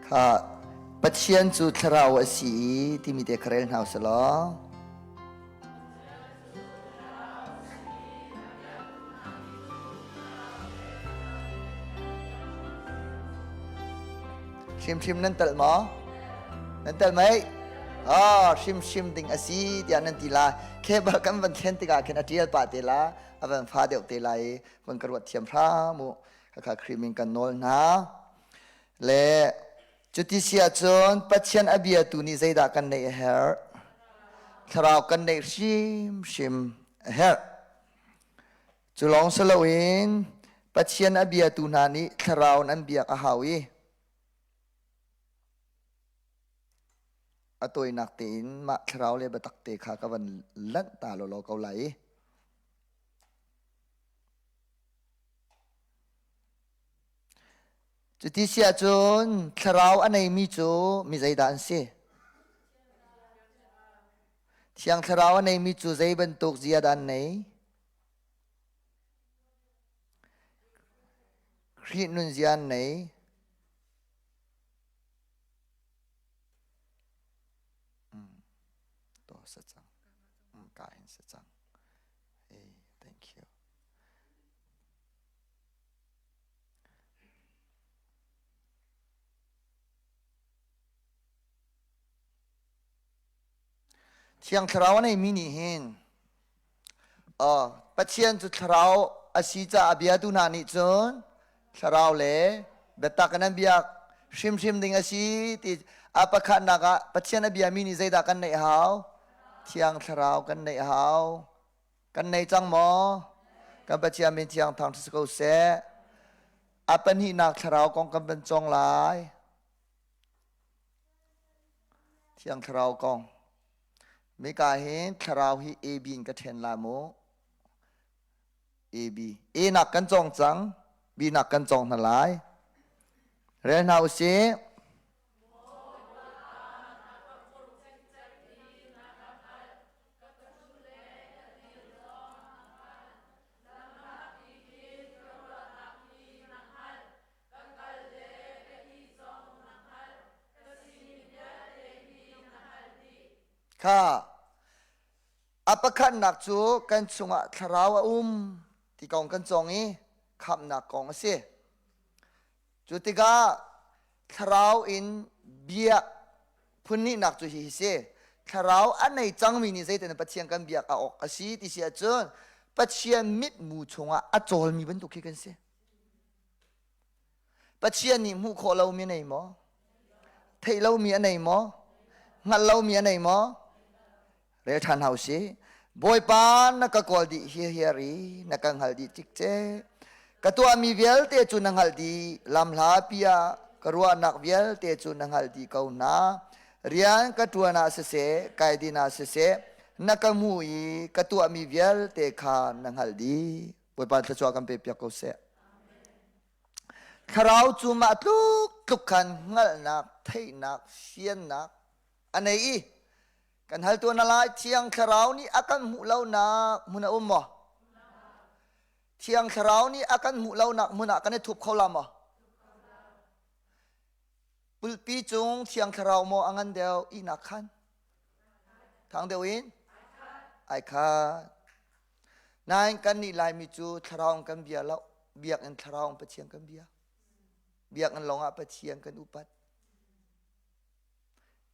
Kha Pathian cu thlarau a si i timi te kha rel hna usih law. Hrimhrim nan telh maw? Nan telh mei? Ah, hrimhrim ding a si tiah nan ti lai. Cable kan van thlen tikah khin a ṭial pah te la, a van fa deuh te lai i van ka ruat thiam hram u. Khakha Khrih min kan nawl hna. Le cuti si ahcun Pathian a biatu nih zeidah kan neih a herh? Thlarau kan neih hrimhrim a herh. Cu lawng si loin Pathian a biatu hna nih thlarau in an biak a hau i a tawinak tein mah thlarau le biatak te kha ka van lanh ta lawlaw ko lai i Cuti si ahcun thlarau a neimi cu mi zeidah an si? Thiang thlarau a neimi cu zei bantuk zia dah an nei? Khrih nunzia an nei. To sa cang. Ka hin sa cang. Hey, thank you. Thiang Thlarau a neimi nih hin Pathian cu Thlarau a si caah a biatu hna nih cun Thlarau le biatak in an biak hrimhrim ding a si ti a pakhatnak ah Pathian a biami nih zeidah kan neih hau? Thiang Thlarau kan neih hau. Kan nei cang maw? Kan Pathian min thiang thang si ko seh. A pahnihnak thlarau kong kan van cawng lai. Thiang thlarau kong. Mika hin thlarau hi A B in ka ṭhen la mu. A B. A nak kan cawng cang. B nak kan cawng hna lai. Rel hna usih. Kha a pakhatnak cu kan chungah thlarau a um ti kong kan cawng i khamhnak kong a si. Cu tikah thlarau in biak phunhnihnak cu hihi si. Thlarau a nei cangmi nih zeitin Pathian kan biak a awk a si ti si ahcun Pathian mitmu chungah a cawlmi bantuk khi kan si. Pathian nih hmuh khawh lomi a nei maw? Theih lomi a nei maw? Hngalh lomi a nei maw? Rel ṭhan hau si. Bawipa na ka kawl dih hiar i na ka hngalh dih cikcek. Ka tuahmi vialte cu na hngalh dih. Lamhla pi ah ka ruahnak vialte cu na hngalh dih ko hna. Rian ka ṭuan ah siseh, kai din ah siseh, na ka hmuh i ka tuahmi vialte kha na hngalh dih. Bawipa thluachuah kan pe piak ko seh. Thlarau cu mah tluk tluk khan hngalhnak, theihnak, fiannak a nei i Kan hal tuan lai Thiang Thlarau nih a kan hmuh lonak hmun a um maw? Thiang Thlarau nih a kan hmuh lonak hmun ah kan i thup kho la maw? Pulpi cung Thiang Thlarau maw a ngan deuh ihnak khan? Thang deuh in? Ai khan. Nain kan nih Laimi cu Thlarau kan bia lo. Biakinn Thlarau Pathian kan bia. Biakinn lawngah Pathian kan upat.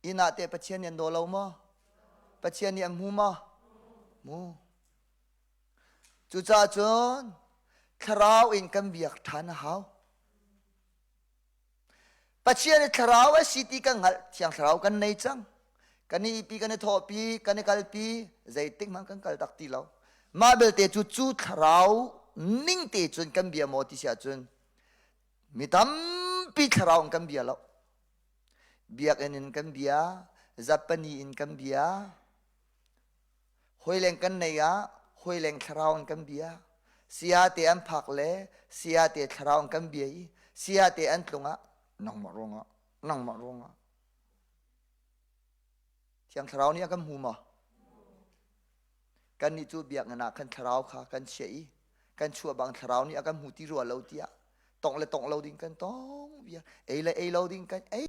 Inn ah teh Pathian nih an daw lo maw? Pathian nih an hmu maw? Hmu. Cucaah cun thlarau in kan biak ṭhan a hau. Pathian i thlarau a si ti kan hngalh, thiang thlarau kan nei cang. Kan i ipi, kan i thawhpi, kan i kalpi, zeitik hmanh kan kal tak ti lo. Mah belte cu cu thlarau ning te cun kan bia maw ti si ahcun mi tampi thlarau in kan bia lo. Biakinn in kan bia, Zapani in kan bia, hawileng kan nei ah hawileng thlarau in kan bia. Saya te an phak le saya te thlarau in kan bia i saya te an tlung ah nangmah ruangah nangmah ruangah Thiang Thlarau nih a kan hmu maw? Kannih cu biakinn ah khan thlarau kha kan chiah i kan chuah bang thlarau nih a kan hmu ti rua lo tiah tongh le tongh lo ding kan tong vial ei le ei lo ding kan ei.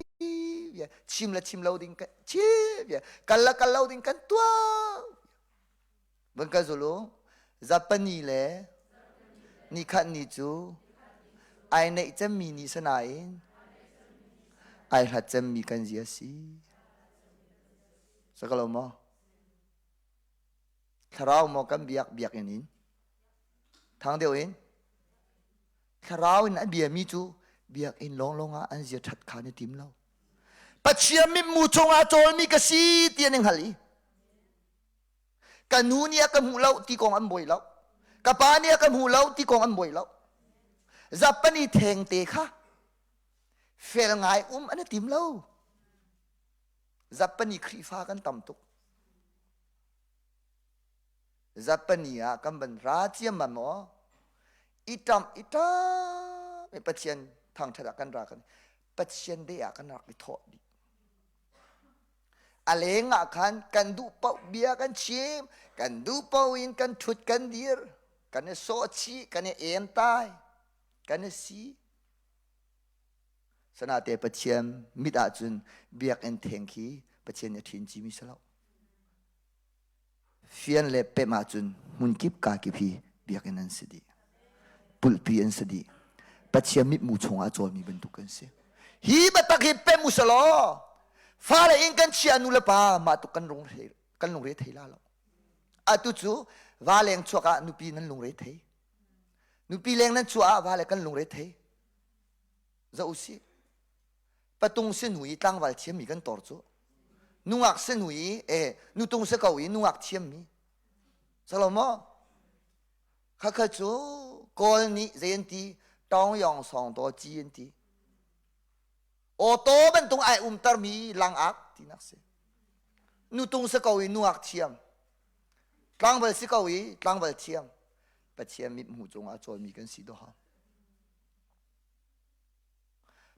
bia chim le chim lo ding kan chim bia kal le kal lo ding kan tuah Van kal zul u. Zapani le nikhat ni cu ai neih cemmi ni si nain ai hlat cemmi kan zia si. Sakalo maw? Thlarau maw kan biak biakinn in? Thang deuh in? Thlarau in a biami cu biakinn lawnglawng ah an zia ṭhat kha na tim lo. Pathian mitmu cungah cawlmi ka si ti an i hngal i Ka nu nih a ka hmuh lo ti kong an buai lo. Ka pa nih a ka hmuh lo ti kong an buai lo. Zapani thengte kha fel ngai um an i tim lo. Zapani Khrihfa kan tam tuk. Zapani ah kan van ra ciammam maw? I ṭamh i ṭam i Pathian thangṭhat ah kan ra kan Pathian de ah kan rak i thawh dih. A leng ah khan kan duh paoh bia kan chim, kan duh paoh in kan ṭhut kan dir, kan i sawhchih, kan i emtai, kan i si. Sanate Pathian mit ahcun biakinn theng khi Pathian nih a ṭhin cimi si lo. Fian le pemh ahcun hmunkip kakip hi biakinn an si dih. Pulhpi an si dih. Pathian mitmu chungah a cawlmi bantuk kan si. Hi biatak hi pem u selaw fale in kan chia nu le pa mah tuk kan lungre kan lungre thei la lo. Atu cu va leng chuak ah nupi nan lungre thei. Nupi leng nan chuah ah va le kan lungre thei. Zoh usih. Patung sinu i tlangval thiammi kan tor cu. Nungak sinu i e nutung si ko i nungak thiammi. Salomo khakha cu Kawl nih zei an ti tawng yong song to ci an ti. Awtaw bantung ai umtermi langak tinak si. Nutung si ko i nungak thiam. Tlangval si ko i tlangval thiam. Pathian mithmuh cungah cawlmi kan si doham.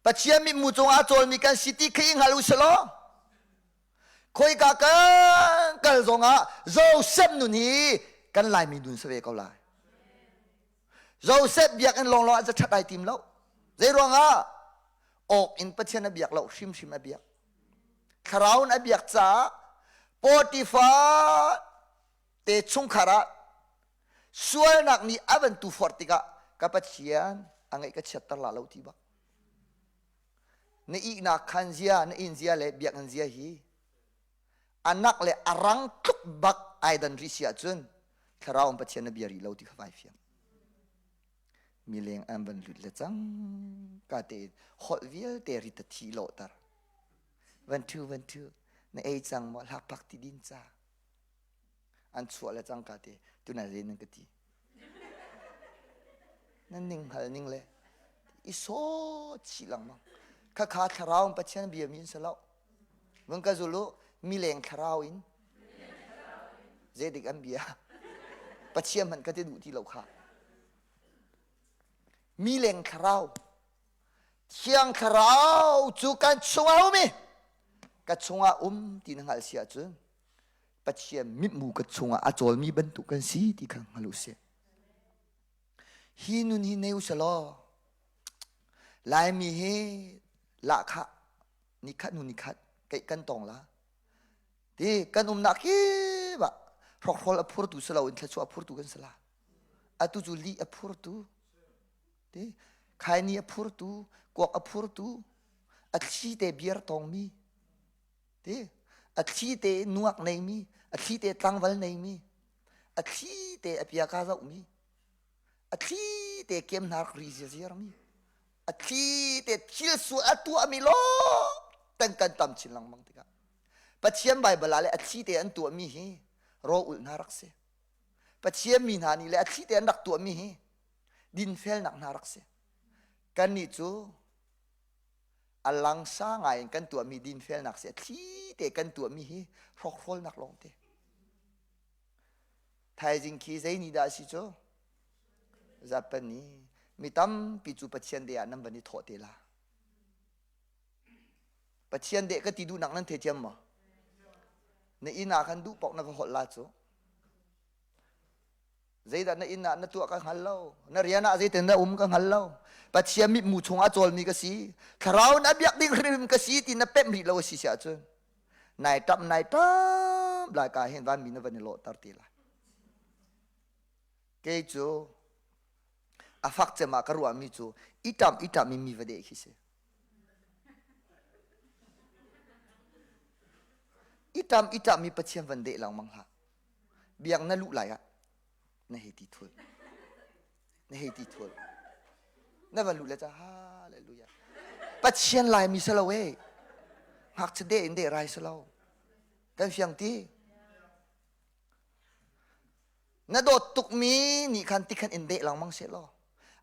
Pathian mithmuh cungah a cawlmi kan si ti khi i hngal u selaw khoika kan kal zongah Joseph nun hi kan Laimi nun si ve ko lai. Joseph biakinn lawnglawng ah ṭhat ai tim lo. Zei ruangah awk in Pathian a biak lo hrimhrim a biak. Thlarau in a biak caah Potiphar te chungkhar ah Sualnak nih a van tuforh tikah ka Pathian a ngaih ka chiatter la lo ti bak. Na ihnak khan zia, na inn zia le biakinn zia hi anak le a rang tluk bak ai dan rih si ahcun thlarau in Pathian na bia rih lo ti kha vai fiang. Mileng an van lut le cang ka tein holh vialte rit a thi lawhter. Van thu van thu na ei cang maw hlak pak ti din ca. An chuah le cangka te tunai zei nan ka ti. Nan ning hngal ning le i sawt chih lengmang. Khakha thlarau in Pathian bia mi in si lo. Vung ka zul u mileng thlarau in zeidik an bia. Pathian hmanh ka ti duh ti lo kha. Mileng thlarau Thiang Thlarau cu kan chungah um i ka chungah um ti na hngalh si ahcun Pathian mithmu ka chungah a cawlmi bantuk kan si ti kha hngal u sih. Hi nun hi nei u selaw Laimi hi lahkhah nikhat hnu nikhat keih kan tong la. Ti kan umnak kip ah hrokhrawl a phurtu si loin thluachuah a phurtu kan si la. Atu cu lih a phurtu Ti khaini a phurtu, kuak a phurtu, a thli te biar tawngmi, ti a thli te nuak neimi, a thli te tlangval neimi, a thli te a piaka zohmi, a thli te kemhnar ri ziarziarmi, a thli te thil sual a tuahmi lawng tan kan tam chin lengmang tikah Pathian Baibal ah le a thli te an tuahmi hi raw ulh hna rak si. Pathian mi hna nih le a thli te an rak tuahmi hi dinfelnak hna rak si. Kannih cu a langsa ngai in kan tuahmi dinfelnak si a thli te kan tuahmi hi hrokhrawlnak lawngte. Thaizing khi zei ni dah a si cu? Zapani mi tampi cu Pathian de ah nan van i thawh te la. Pathian deh ka ti duhnak nan theithiam maw? Na inn ah khan duh paoh na va holh la cu. Zeidah na inn ah na tuah ka hngal lo. Na rian ah zeitin na um ka hngal lo. Pathian mitmu chungah cawlmi ka si. Thlarau na biak ding hrimhrim ka si ti na pemh rih lo a si si ahcun nai ṭap nai ṭap lai ka hin vanmi na van i lawhter ti lai. Kei cu a fak cem ah ka ruahmi cu i ṭamh i ṭamh i mi va deh khi si. I ṭamh i ṭamh i Pathian van deh lengmang hlah. Biak na luh lai ah na hei ti thul. Na hei ti thul. Na van luh le ca hallelujah. Pathian Laimi si lo e. Ngakchia deh in deh rai si lo. Kan fiang ti. Na dawt tukmi nih khan tikhan in deh lengmang seh law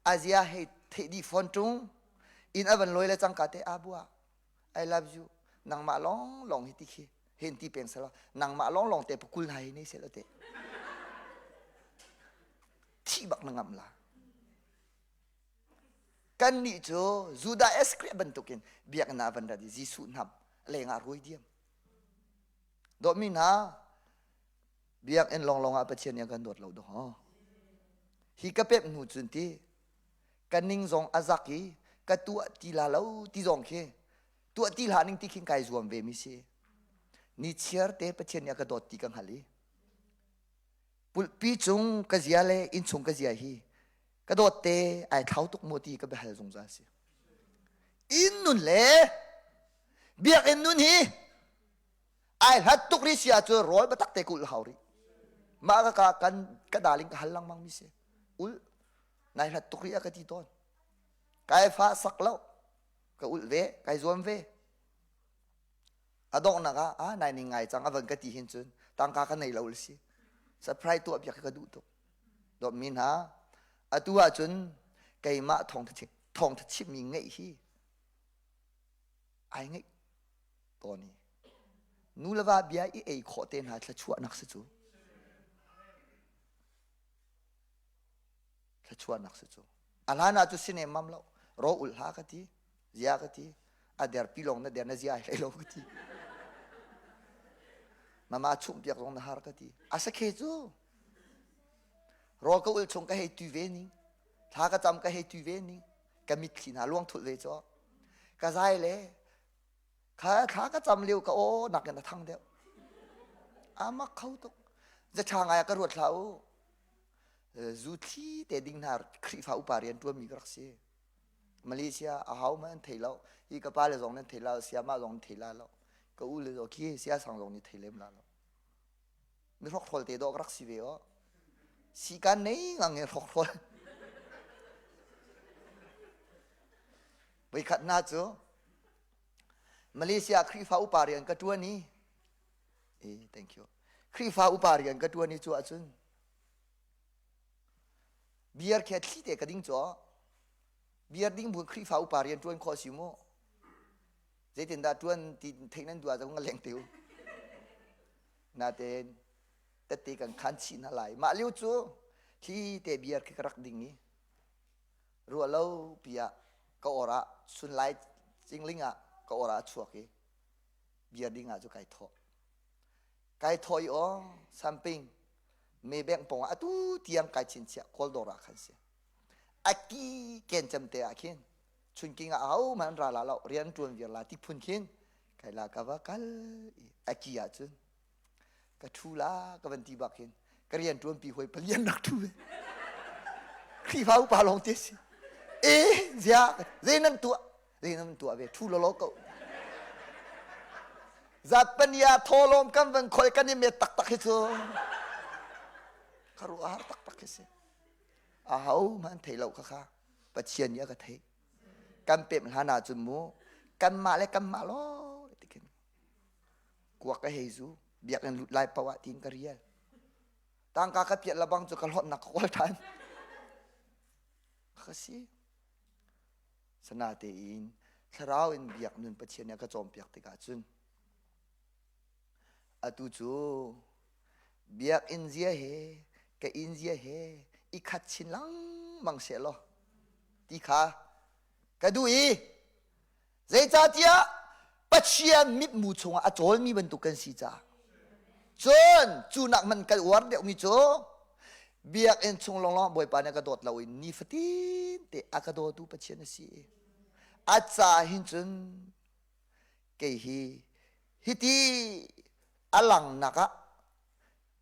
azia hei theih dih fawn ṭung inn a van lawi le cangka te abua I love you nangmah lawng lawng hi ti khi hen ti peng selaw nangmah lawng lawng te pakul hna hi nei selaw te thih bak na ngam la kan nih cu Judah Iscariot bantukin biakinn ah van rat i Jesuh hnam lengah ruai diam dawtmi hna Biakinn lawnglawng ah Pathian nih a kan dawt lo dawh. Hi ka pep hnu cun ti ka ning zong a zak i ka tuah ti la lo ti zong khi tuah ti hlah ning ti khin kai zuam ve mi si. Ni chiar te Pathian nih a ka dawt ti ka hngal i pulpi cung ka zia le innchung ka zia hi ka dawt te ai thlau tuk mu ti ka biahal zungzal si. Inn nun le biakinn nun hi ai hlat tuk ri si ahcun rawl biatak te ka ulh hau rih mah ka ka kan ka darling ka hal lengmang mi si ul nai hlat tuk rih a ka ti tawn kai fa sak lo ka ulh ve kai zuam ve a donghnak ah ah nai ning ngai cang a van ka ti hin cun tangka ka nei lo si surprise tuah piak ka duh tuk dawt mi hna atu ahcun keimah thawngtha thawngtha chimmi ngeih hi ai ngeih tawn i nu le va bia i ei khawh te hna thluachuahnak si cu thluachuahnak si cu a hlan ah cu si nemmam lo ro ulh hla ka ti zia ka ti a der pi lawng na der na zia ai hlei lo ka ti mama chumh piak zong na har ka ti a sakhe cu rawl ka ul chung ka hei tu ve ning thla ka cam ka hei tu ve ning ka mitthli hna luang thulh ve cu ka zai le kha thla ka cam lio ka aw nakin a thang deuh amak kho tuk zaṭha ngai ah ka ruat hlah u zu thli te ding hna Khrihfa upa rian ṭuanmi ka rak si Malaysia a hau man an thei lo hi ka pa le zong nan thei la siama zong nan thei la lo ka u le zong khi sia sang zong nih thei lem la lo mi hrokhrawl te dawh ka rak si ve aw si kan nei ngang e hrokhrawl Voikhat hna cu Malaysia Khrihfa upa rian ka ṭuan i eh, thank you. Khrihfa upa rian ka ṭuan i cu ahcun beer khi thli te ka ding cu beer ding bu Khrihfa upa rian ṭuan khawh si mu zeitindah ṭuan ti theih nan duh ahcun ka leng te u natein tette kan khan chih hna lai mah lio cu thli te beer khi ka rak ding i ruah lo pi ah ka or ah sunlai cingling ah ka or ah a chuak i beer ding ah cu kai thawh kai thawh i aw samping Maybank pawng ah atu tiang kai chinchiah kawl dawr ah khan si a ki ken cem te ah khin chunking ah ho man ra la lo rian tuan viar la ti phun khin kai la ka va kal i a ki ah cun ka ṭhu la ka van ti bak hin ka rian ṭuanpi hawi palian rak ṭhu ve Khrihfa upa lawng te si e zia zei nan tuah zei nan tuah ve ṭhu lawlaw ko zatpania thawlawm kan van khoi kan i met taktak hi cu ka ruah har taktak hi si a ho hmanh thei lo kha kha Pathian nih a ka theih kan pemh hlan ah cun mu kanmah le kanmah law tikhin kuak ka hei zu biakinn lut lai paoh ah tiin ka rial tangka ka piat labang cu ka hlawtnak ka kawl ṭhan ka si sana tein thlarau in biak nun Pathian nih a ka cawnpiak tikah cun atu cu biakinn zia he ka inn zia he i khat chin lengmang seh law ti kha ka duh i Zeicahtiah Pathian mitmu chungah a cawlmi bantuk kan si caah. Cun cu nak man kan uar deuhmi cu. Biakinn chung lawnglawng Bawipa nih a ka dawt lo i nifatin te a ka dawtu Pathian a si. A ca hin cun kei hi hiti a langnak ah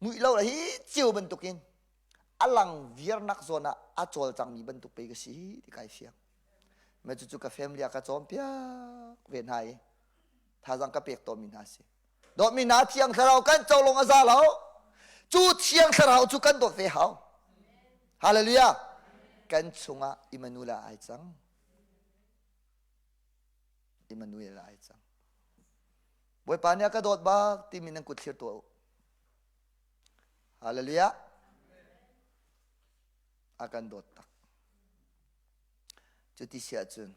muih lo hi ceu bantukin a lang viarnak zawn ah a cawlcangmi bantuk pei ka si ti kai fiang. Mah cucu ka family ah ka cawnpiak ve hna i thazaang ka pek tawnmi hna a si. Dawtmi hna Thiang Thlarau kan co lawng a za lo. Cu Thiang Thlarau cu kan dawt ve hau. Hallelujah. Kan chungah Immanuel ai cang. Immanuel ai cang. Bawipa nih a ka dawt bak timi nan kut thlir tuah u. Hallelujah. A kan dawt tak. Cuti si ahcun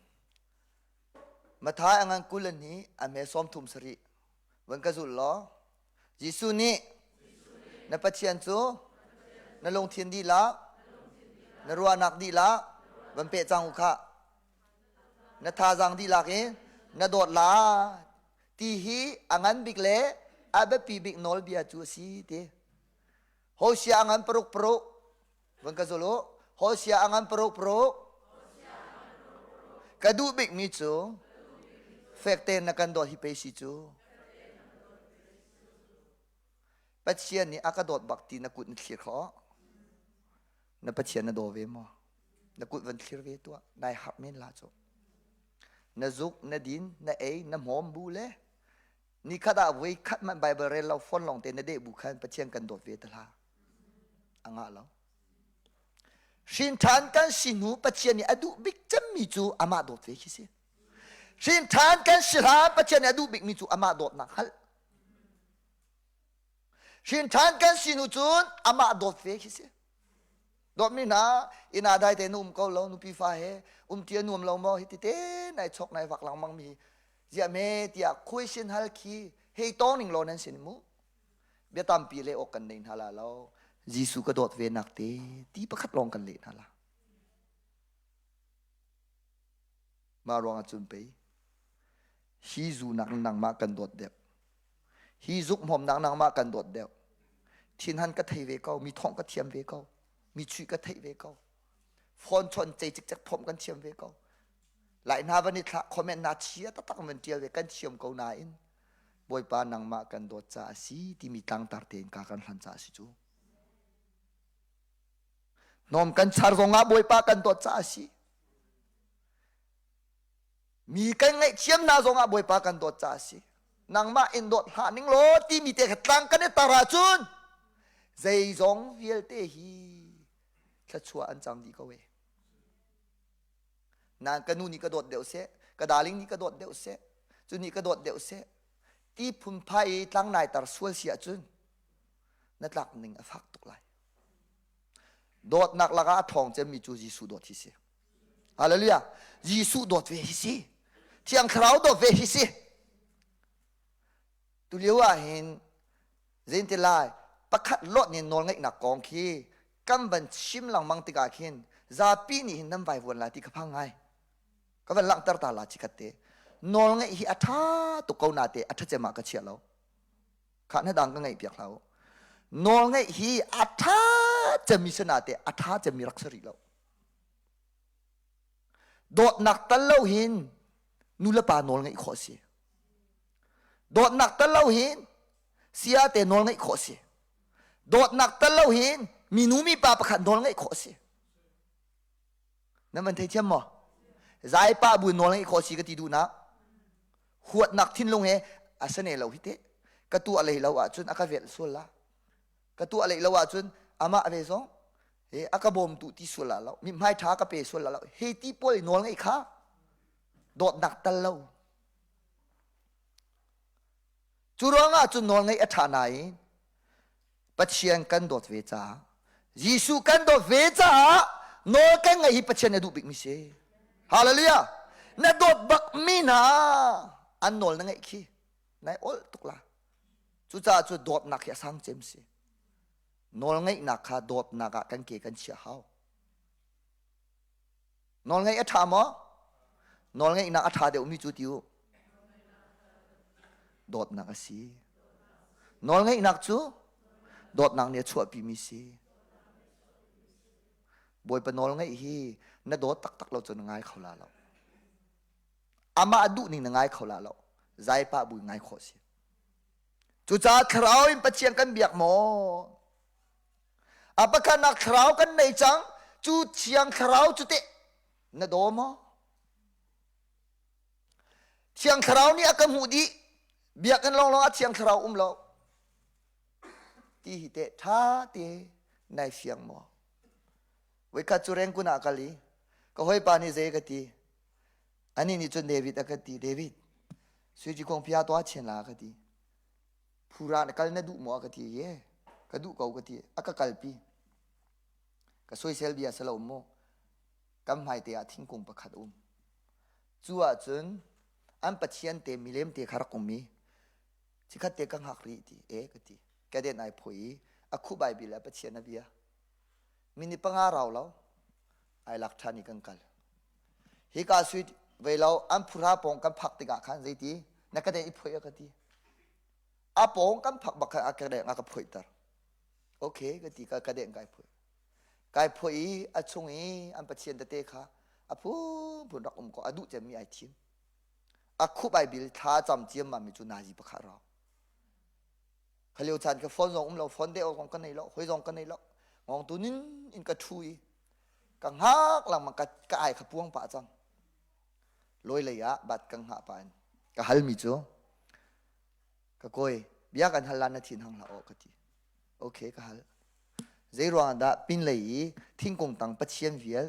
Matthai a ngan 22 a hme 37 van ka zulh law Jesuh nih na Pathian cu na lungthin dihlak na ruahnak dihlak van peh cang u khah na thazaang dihlak in na dawt lai ti hi a ngan bik le a biapi bik nawlbia cu a si ti Hosea a ngan paruk paruk Van ka zul u. Hosea a ngan paruk paruk. Ka duh bikmi cu fek tein na kan dawt hi pei si cu. Pathian nih a ka dawt bak ti na kut na thlir khawh. Na Pathian na daw ve maw? Na kut van thlir ve tuah. Nai harh men la cu. Na zuk, na din, na ei, na hmawm bu le nikhat ah voi khat hmanh Bible rel lo phone lawng te na deh bu khan Pathian kan dawt ve te hlah. A ngah lo. Hrinṭhan kan si hnu Pathian nih a duh bik cemmi cu amah dawt ve khi si. Hrinṭhan kan si hlan Pathian nih a duh bikmi cu amah dawtnak hngalh. Hrinṭhan kan si hnu cun amah dawt ve khi si. Dawtmi hna inn ah dai tein um ko lo nupi fa he um ti a nuam lo maw hi ti te nai chok nai vak lengmang mi ziah me tiah khuaisin hal khi hei tawng ning law nan sin mu bia tampi leh awk kan nei hna la lo Jesuh ka dawt ve nak te ti pakhat lawng kan leh hna la mah ruangah cun pei hi zu nak nangmah kan dawt deuh hi zuk hmawmnak nangmah kan dawt deuh thinhan ka thei ve ko mi thawng ka thiam ve ko mi chuih ka theih ve ko phone chon cei cikcek phom kan thiam ve ko lai hna van i thlah comment na chia taktak van tial ve kan thiam ko nain Bawipa nangmah kan dawt caah a si timi tlangtar tein ka kan hlan caah a si cu. Hnawm kan char zongah Bawipa kan dawt caah a si. Mi kan ngaihthiam hna zongah Bawipa kan dawt caah a si. Nangmah in dawt hlah ning law timi te kha tlang kan i tar ahcun zeizong vialte hi thluachuah an cang dih ko e. Nain ka nu nih ka dawt deuh seh, ka darling nih ka dawt deuh seh, cu nih ka dawt deuh seh, ti phunphai i tlang nai tar sual si ahcun na tlak ning a fak tuk lai. Dawtnak lakah a ṭhawng cemmi cu Jesuh dawt hi si. Hallelujah. Jesuh dawt ve hi si. Thiang Thlarau dawt ve hi si. Tulio ah hin zeinti lai pakhat lot nih nawlngeihnak kong khi kan van chim lengmang tikah khin zapi nih hin nan vaivuan lai ti ka phang ngai ka van langhter ta la chikhat te nawlngeih hi a ṭha tuk ko na te a ṭha cem ah ka chia lo kha na dang ka ngeih piak hlah u nawlngeih hi a ṭha cemmi si na te a ṭha cemmi rak si rih lo dawtnak tal lo hin nu le pa nawl ngeih khawh si dawtnak tal lo hin sia te nawl ngeih khawh si Dawtnak tal lo hin minu mipa pakhat nawl ngeih khawh a si. Nan van theithiam maw? Zaipa bu nawl ngeih khawh a si ka ti duhnak. Huatnak thinlung he a sane lo hi te. Ka tuah lei lo ahcun a ka velh sual la. Ka tuah lei lo ahcun amah ve zong he a ka bawmtu ti sual la lo. Mithmai ṭha ka pe sual la lo. Hei ti pawl nawl ngeih kha dawtnak tal lo. Cu ruangah cun nawlngaih a ṭha nain Pathian kan dawt ve caah Jesuh kan dawt ve caah nawl kan ngaih hi Pathian na duh bikmi si. Hallelujah! Na dawt bakmi hna an nawl na ngaih khi nai ol tuk la. Cucaah cu dawtnak hi a sang cem si. Nawlngaihnak kha dawtnak ah kan ke kan chiah hau. Nawlngaih a ṭha maw? Nawlngaihnak a ṭha deuhmi cu ti u. Dawtnak a si. Nawlngaihnak cu dawtnak nih a chuahpimi si. Bawipa nawl ngaih hi na dawt taktak lo cu na ngai kho la lo. Amah duh ning na ngai kho la lo. Zai pah bu ngai khawh si. Cucaah thlarau in Pathian kan biak maw? A pakhatnak thlarau kan nei cang. Cu thiang thlarau cu teh na daw maw? Thiang thlarau nih a ka hmuh dih. Biakinn lawnglawng ah thiang thlarau um lo. Ti hi teh ṭha te nai fiang maw? Voikhat cu Rengkun ah kal i ka hawipa nih zei ka ti. Anih nih cun David a ka ti. David, sui kong phia tuah chin la ka ti. Phura na kal na duh maw a ka ti. Ye, ka duh ko ka ti. A ka kalpi. Ka soisel bia si lo mu. Kan hmaite ah thingkung pakhat um. Cu ahcun an pathian te milem te kha rak um i chikhat te ka hngak rih ti e ka ti. Ka den ai phui i a khuh Bible ah Pathian a bia. Minute panga rau lo ai lak ṭhan i kan kal. Hika sui vei lo an phuhra pawng kan phak tikah khan zeiti na ka den i phoih a ka ti. A pawng kan phak bak khan a ka deng a ka phoihter. Okay ka ti ka ka deng kai phoih. Kai phoih i a chung i an pathian tete kha a phunphun rak um ko a duh cemmi ai thim. A khup ai bil thla cam ciammam mi cu nazi pakhat rau. Khalio chan ka phone zong um lo phone deh zong ka nei lo hoi zong ka nei lo ngong tu nin in ka thu i ka hngak langmang ka ka ai kha puang pah cang loi lei ah bat ka hngah pa in ka hal mi cu ka koi bia kan hal lan na thin hang hlah aw ka ti okay ka hal zei ruang dah pin lei i thingkung tang pathian vial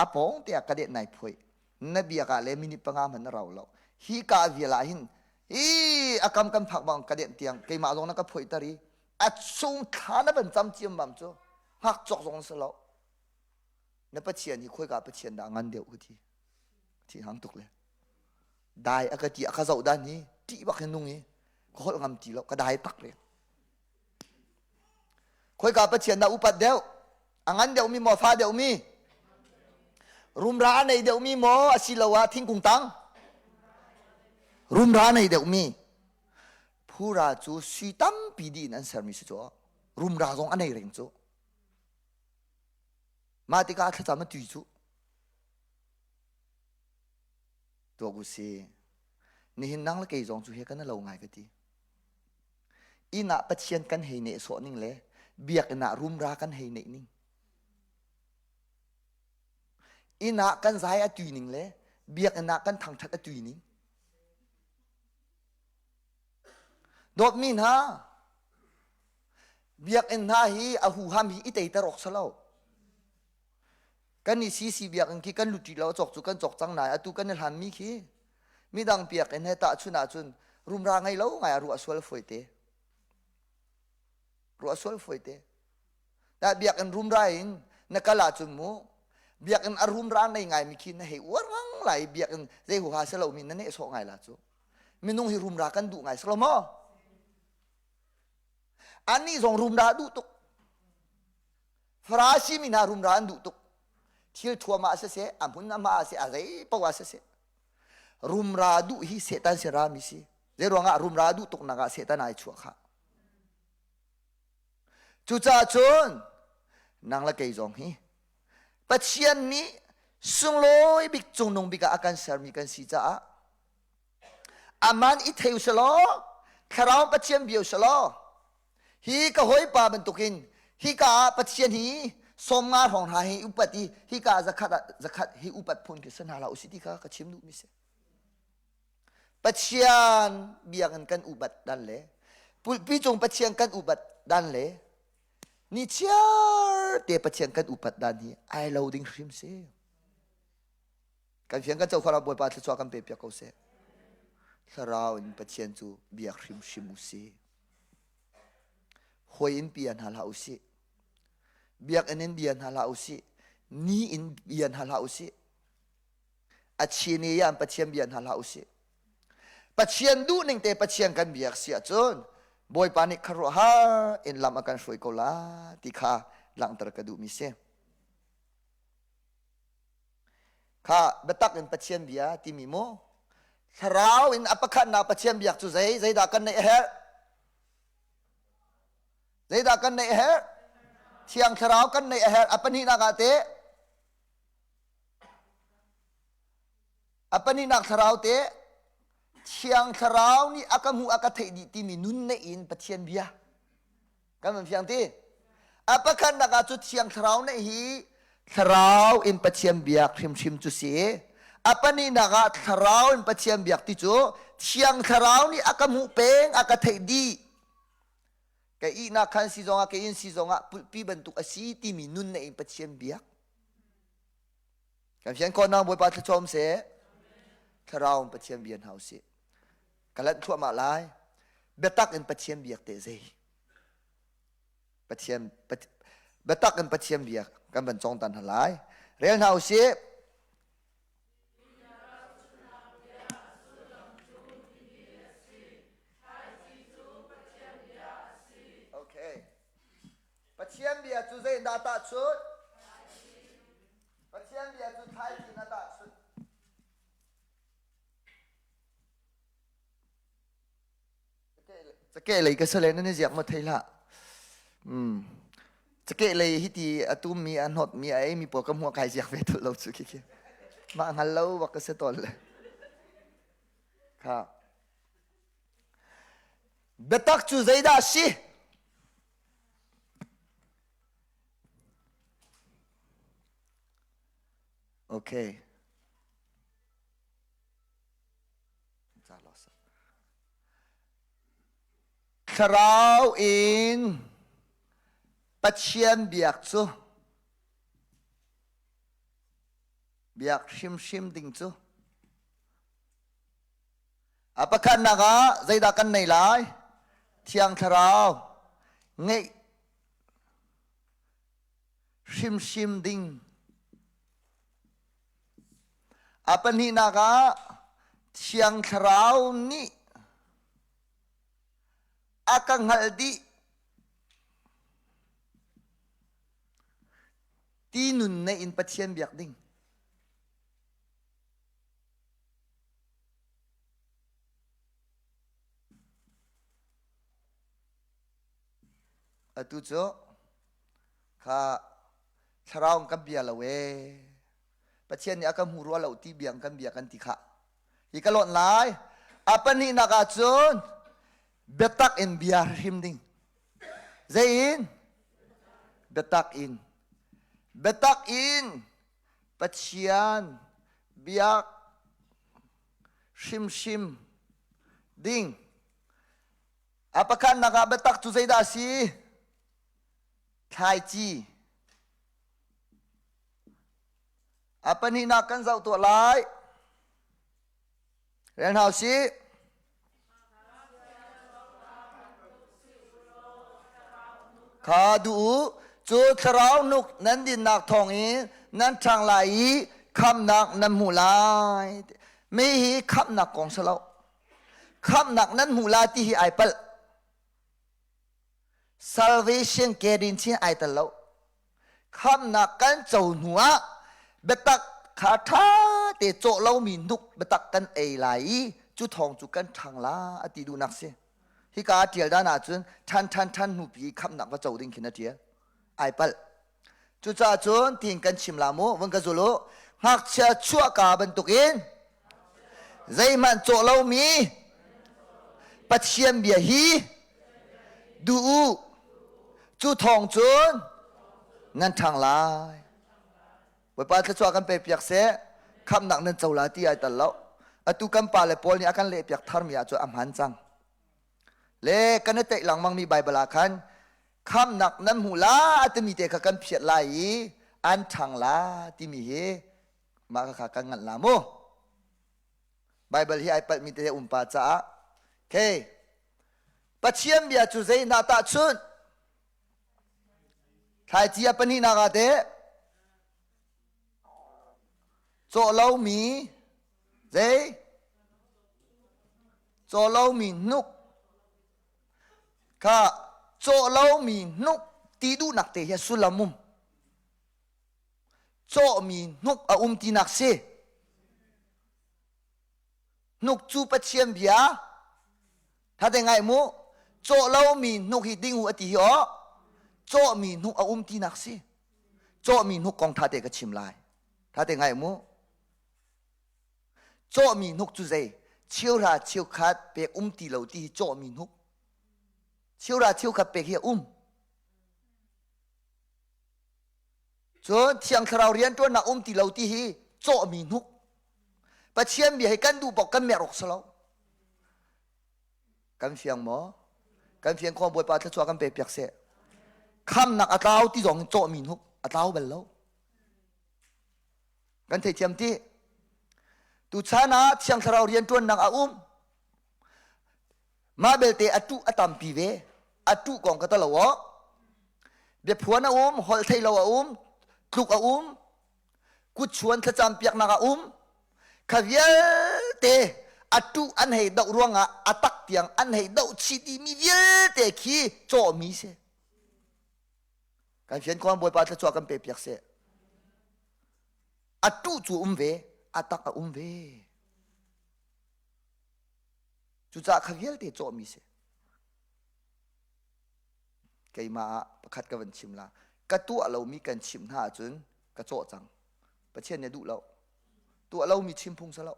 a pawng te ah ka det nai phoi na biak ah le minute panga hmanh na rau lo hi ka vial ah hin hi a kam kan phak bang ka den tiang keimah zong na ka phoi tar i a chung thla na van cam ciam bam cu hngak cawk zong si lo na pathian hi khoi ka pathian dah ngan deuh ka ti thi hang tuk le dai a ka ti a ka zoh dan hi ṭih bak hin nung i ka holh ngam ti lo ka dai tak reng Khoika Pathian dah upat deuh? A ngan deuhmi maw, fa deuhmi? Rumra a nei deuhmi maw asiloah thingkung tang? Rumra a nei deuhmi. Phura cu sui tampi dih in an sermi si cu. Rumra zong a nei reng cu. Mah tikah thlacam a tui cu. Tuak u si. Nihin nang le kei zong cu he kan lo ngai ka ti. Inn ah Pathian kan hei nehsawh ning le biakinn ah rumra kan hei neih ning. Inn ah kan zai a tui ning le biakinn ah kan thangṭhat a tui ning. Dawtmi hna, biakinn hna hi a huham hi i teiter awk si lo. Kan i CC biakinn khi kan lut lo cawk cu kan cawk cang nai atu kan i hlanmi khi midang biakinn he tahchun ahcun rumra ngei lo ngai a ruah sual fawi te. Ruah sual fawi te. Ta biakinn rumra in na kal ahcun mu biakinn a rumra nei ngai mi khi na hei uar ngang lai biakinn zei huha si lo mi na nehsawh ngai la cu. Minung hi rumra kan duh ngai si lo maw? Anih zong rumra duh tuk. Farasi mi hna rumra an duh tuk. Thil thuam ah siseh, a hmun a hma ah siseh, a zei paoh ah siseh. Rumra duh hi Satan sin rami si. Zei ruangah rumra duh tuk nak ah Satan ai chuah khah. Cucaah cun nang le kei zong hi Pathian nih sunglawi bik cungnung bik ah a kan sermi kan si caah aman i thei usalaw thlarau Pathian bia usalaw Hi ka hawipa bantukin hika ah Pathian hi 50 hrawng hna hi upat i hika ah zakhat ah zakhat hi upat phun khi si hna hlah usih ti kha ka chim duhmi si. Pathian biakinn kan upat dan le pulpi cung Pathian kan upat dan le ni chiar te Pathian kan upat dan hi ai lo ding hrim si. Kan fiang kan cohlan ah Bawipa thluachuah kan pe piak ko seh. Thlarau in Pathian cu biak hrimhrim u sih. Hawi in bia hna hlah u sih. Biakinn in bia hna hlah u sih. Ni in bia hna hlah u sih. A chin i an Pathian bia hna hlah u sih. Pathian duhning te Pathian kan biak si ahcun Bawipa nih khuaruahhar in lam a kan hruai ko la ti kha langhter ka duhmi si. Kha biatak in Pathian bia timi mu thlarau in a pakhatnak Pathian biak cu zei zeidah kan neih a herh? Zeidah kan neih a herh? Thiang Thlarau kan neih a herh. A pahnihnak ah teh a pahnihnak thlarau te Thiang Thlarau nih a ka hmuh a ka theih dih timi nun neih in Pathian bia kan van fiang ti. A pakhatnak ah cu Thiang Thlarau neih hi Thlarau in Pathian biak hrimhrim cu si. A pahnihnak ah Thlarau in Pathian biak ti cu Thiang Thlarau nih a ka hmuh peng a ka theih dih. Ka ihnak khan si zongah ka inn si zongah pulhpi bantuk a si timi nun neih in Pathian biak. Kan fian khawh Bawipa thluachuah um seh. Thlarau in Pathian bia hna usih. Ka lanh thluahmah lai. Biatak in Pathian biak te zei. Pathian biatak in Pathian biak kan van cong tan hna lai. Rel hna usih. Okay. Pathian bia cu zeidah tahchunh? Pathian bia cu thlaici na tahchunh. Cakeh lei ka sale nan i ziak maw thei hlah. Mm. Cakeh lei hi ti a tummi a hnawtmi a eimi pawl ka hmuh kai ziak ve thul lo cu khi khi. Mah hngal lo bak ka si tawn le. Kha. Biatak cu zeidah a si? Okay. Thlarau in Pathian biak cu biak hrimhrim ding cu A pakhatnak ah zeidah kan nei lai? Thiang Thlarau ngeih hrimhrim ding. A pahnihnak ah Thiang Thlarau nih a ka hngalh dih ti nun neih in Pathian biak ding. Atu cu kha thlarau kan bia lo ee. Pathian nih a ka hmu rua lo ti biang kan bia kan ti kha. Hi ka lawnh lai. A pahnihnak ah cun biatak in bia hrim ding. Zei in? Biatak in. Biatak in Pathian biak hrimhrim ding. A pakhatnak ah biatak cu zeidah a si? Thlaici. A pahnihnak kan zoh tuah lai. Rel hna usih. Kha duh u, cu thlarau nuk nan dinnak thawngin nan ṭhang lai i khamnak nan hmuh lai. Mi hi khamnak kong si lo. Khamnak nan hmuh lai ti hi ai palh. Salvation guarantee ai tel lo. Khamnak kan co hnu ah biatak kha ṭha te cawh lomi hnuk biatak kan ei lai i cu thawng cu kan ṭhang la a ti duhnak si. Hika a ṭial dan ahcun ṭhan ṭhan ṭhan hnupi i khamnak va co ding khin a ṭial. Ai palh. Cucaah cun tiin kan chim la mu, vun ka zul u. Ngakchia chuahka bantukin zeihmanh cawh lomi Pathian bia hi duh u. Cu thawng cun nan ṭhang lai. Bawipa thluachuah kan pepiak seh. Khamhnak nan co la ti ai tal lo. Atu kan pa le Paul nih a kan lehpiak tharmi ah cun a hmaan cang. Le kan i teih lengmangmi Baibal ah khan khamnak nan hmu la timi te kha kan phiat lai i an ṭhang la timi hi mah kha kan nganh la mu. Baibal hi ai palhmi te um pa caah. Okay. Pathian bia cu zei na tahchunh? Thlaici a pahnihnak ah teh cawh lomi zei cawh lomi hnuk kha cawh lomi hnuk ti duhnak te hi a sullam um cawhmi hnuk a um tinak si hnuk cu Pathian bia Thate ngai mu cawh lomi hnuk hi ding u a ti hi aw. Cawhmi hnuk a um tinak si. Cawhmi hnuk kong ṭha te ka chim lai. Ṭha te ngai mu. Cawhmi hnuk cu zei? Cheuhra cheukhat pek um ti lo ti hi cawhmi hnuk. Cheuhra cheukhat pek hi a um. Cun Thiang Thlarau rianṭuannak um ti lo ti hi cawhmi hnuk. Pathian bia hi kan duh paoh kan merh awk si lo. Kan fiang maw? Kan fiang kho Bawipa thluachuah kan pe piak seh. Khamnak a tlau ti zong in cawhmi hnuk a tlau bal lo. Kan theithiam ti. Tuchan ah Thiang Thlarau rianṭuannak a um. Mah belte a tuh a tampi ve. A tuh kong ka talo aw. Biaphuan a um, holh thei lo a um, tluk a um, kutchuan thlacam piaknak a um. Kha vialte a tuh an hei doh ruangah a tak tiang an hei doh chih dihmi vialte khi cawhmi si. Kan fian khuang Bawipa thluachuah kan pe piak seh. A tuh cu um ve, a tak a um ve. Cucaah kha vialte cawhmi si. Keimah ah pakhat ka van chim la. Ka tuah lomi kan chimh hna ahcun ka cawh cang. Pathian nih a duh lo. Tuah lomi chim phung si lo.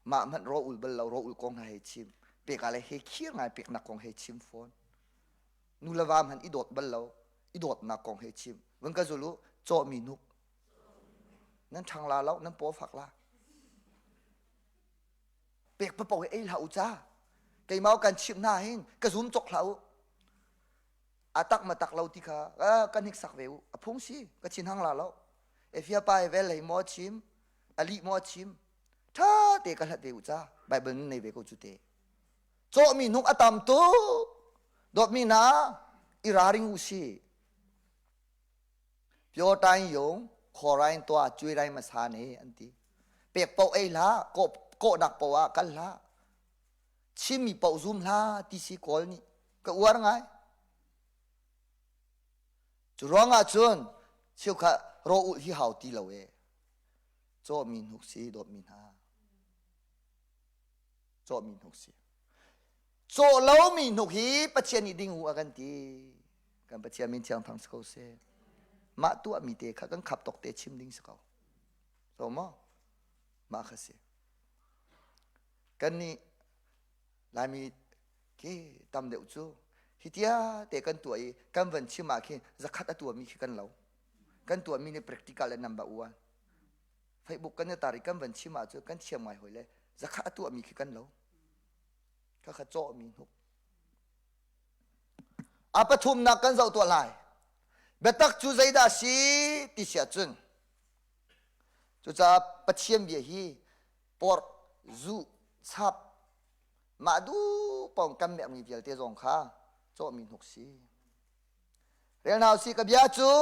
Mah hmanh raw ul bal lo, raw ul kong hna hei chim. Pek ah le he khir ngai peknak kong hei chim fawn. Nu le va hmanh i dawt bal lo, i dawtnak kong hei chim. Vun ka zul u, cawhmi hnuk. Nan ṭhang la lo, nan paw fak la. Pek papo hi ei hlah u ca. Keimah kan chimh hna hin ka zum cok hlah u. A tak ma tak lo ti kha kan hniksak ve u. A phung si, ka chin hang la lo. Efia pa he vel hei maw chim, a lih maw chim. Ṭha te ka hlat ve u ca. Bible nan nei ve ko cu te. Cawhmi hnuk a tam tuk. Dawtmi hna, i raring u si. Pyo tain yung khorain tua cui rai masa ne an ti. Pek paoh ei hlah, kawhnak paoh ah kal hlah. Chimmi paoh zum hlah ti si Kawl nih ka uar ngai. Cu ruangah cun cheukhat rawh ulh hi hau ti lo e. Cawhmi hnuk si dawtmi hna. Cawhmi hnuk si. Cawh lomi hnuk hi Pathian nih ding u a kan ti. Kan Pathian min thiang thang si ko seh. Mah tuahmi te kha kan khap tawk te chim ding si ko. So maw? Mah kha si. Kan nih Laimi khi tam deuh cu hi tia te kan tuah i kan van chim ah khin zakhat a tuahmi khi kan lo. Kan tuahmi nih practical le number one. Facebook kan i tar i kan van chim ah cu kan thiam ngai hoi le zakhat a tuahmi khi kan lo. Kha kha cawhmi hnuk. A pathumnak kan zoh tuah lai. Biatak cu zeidah si ti si ahcun cucaah Pathian bia hi porh, zuh, chap, mah duh paoh kan merhmi vialte zong kha cawhmi hnuk si. Rel hna usih ka bia cu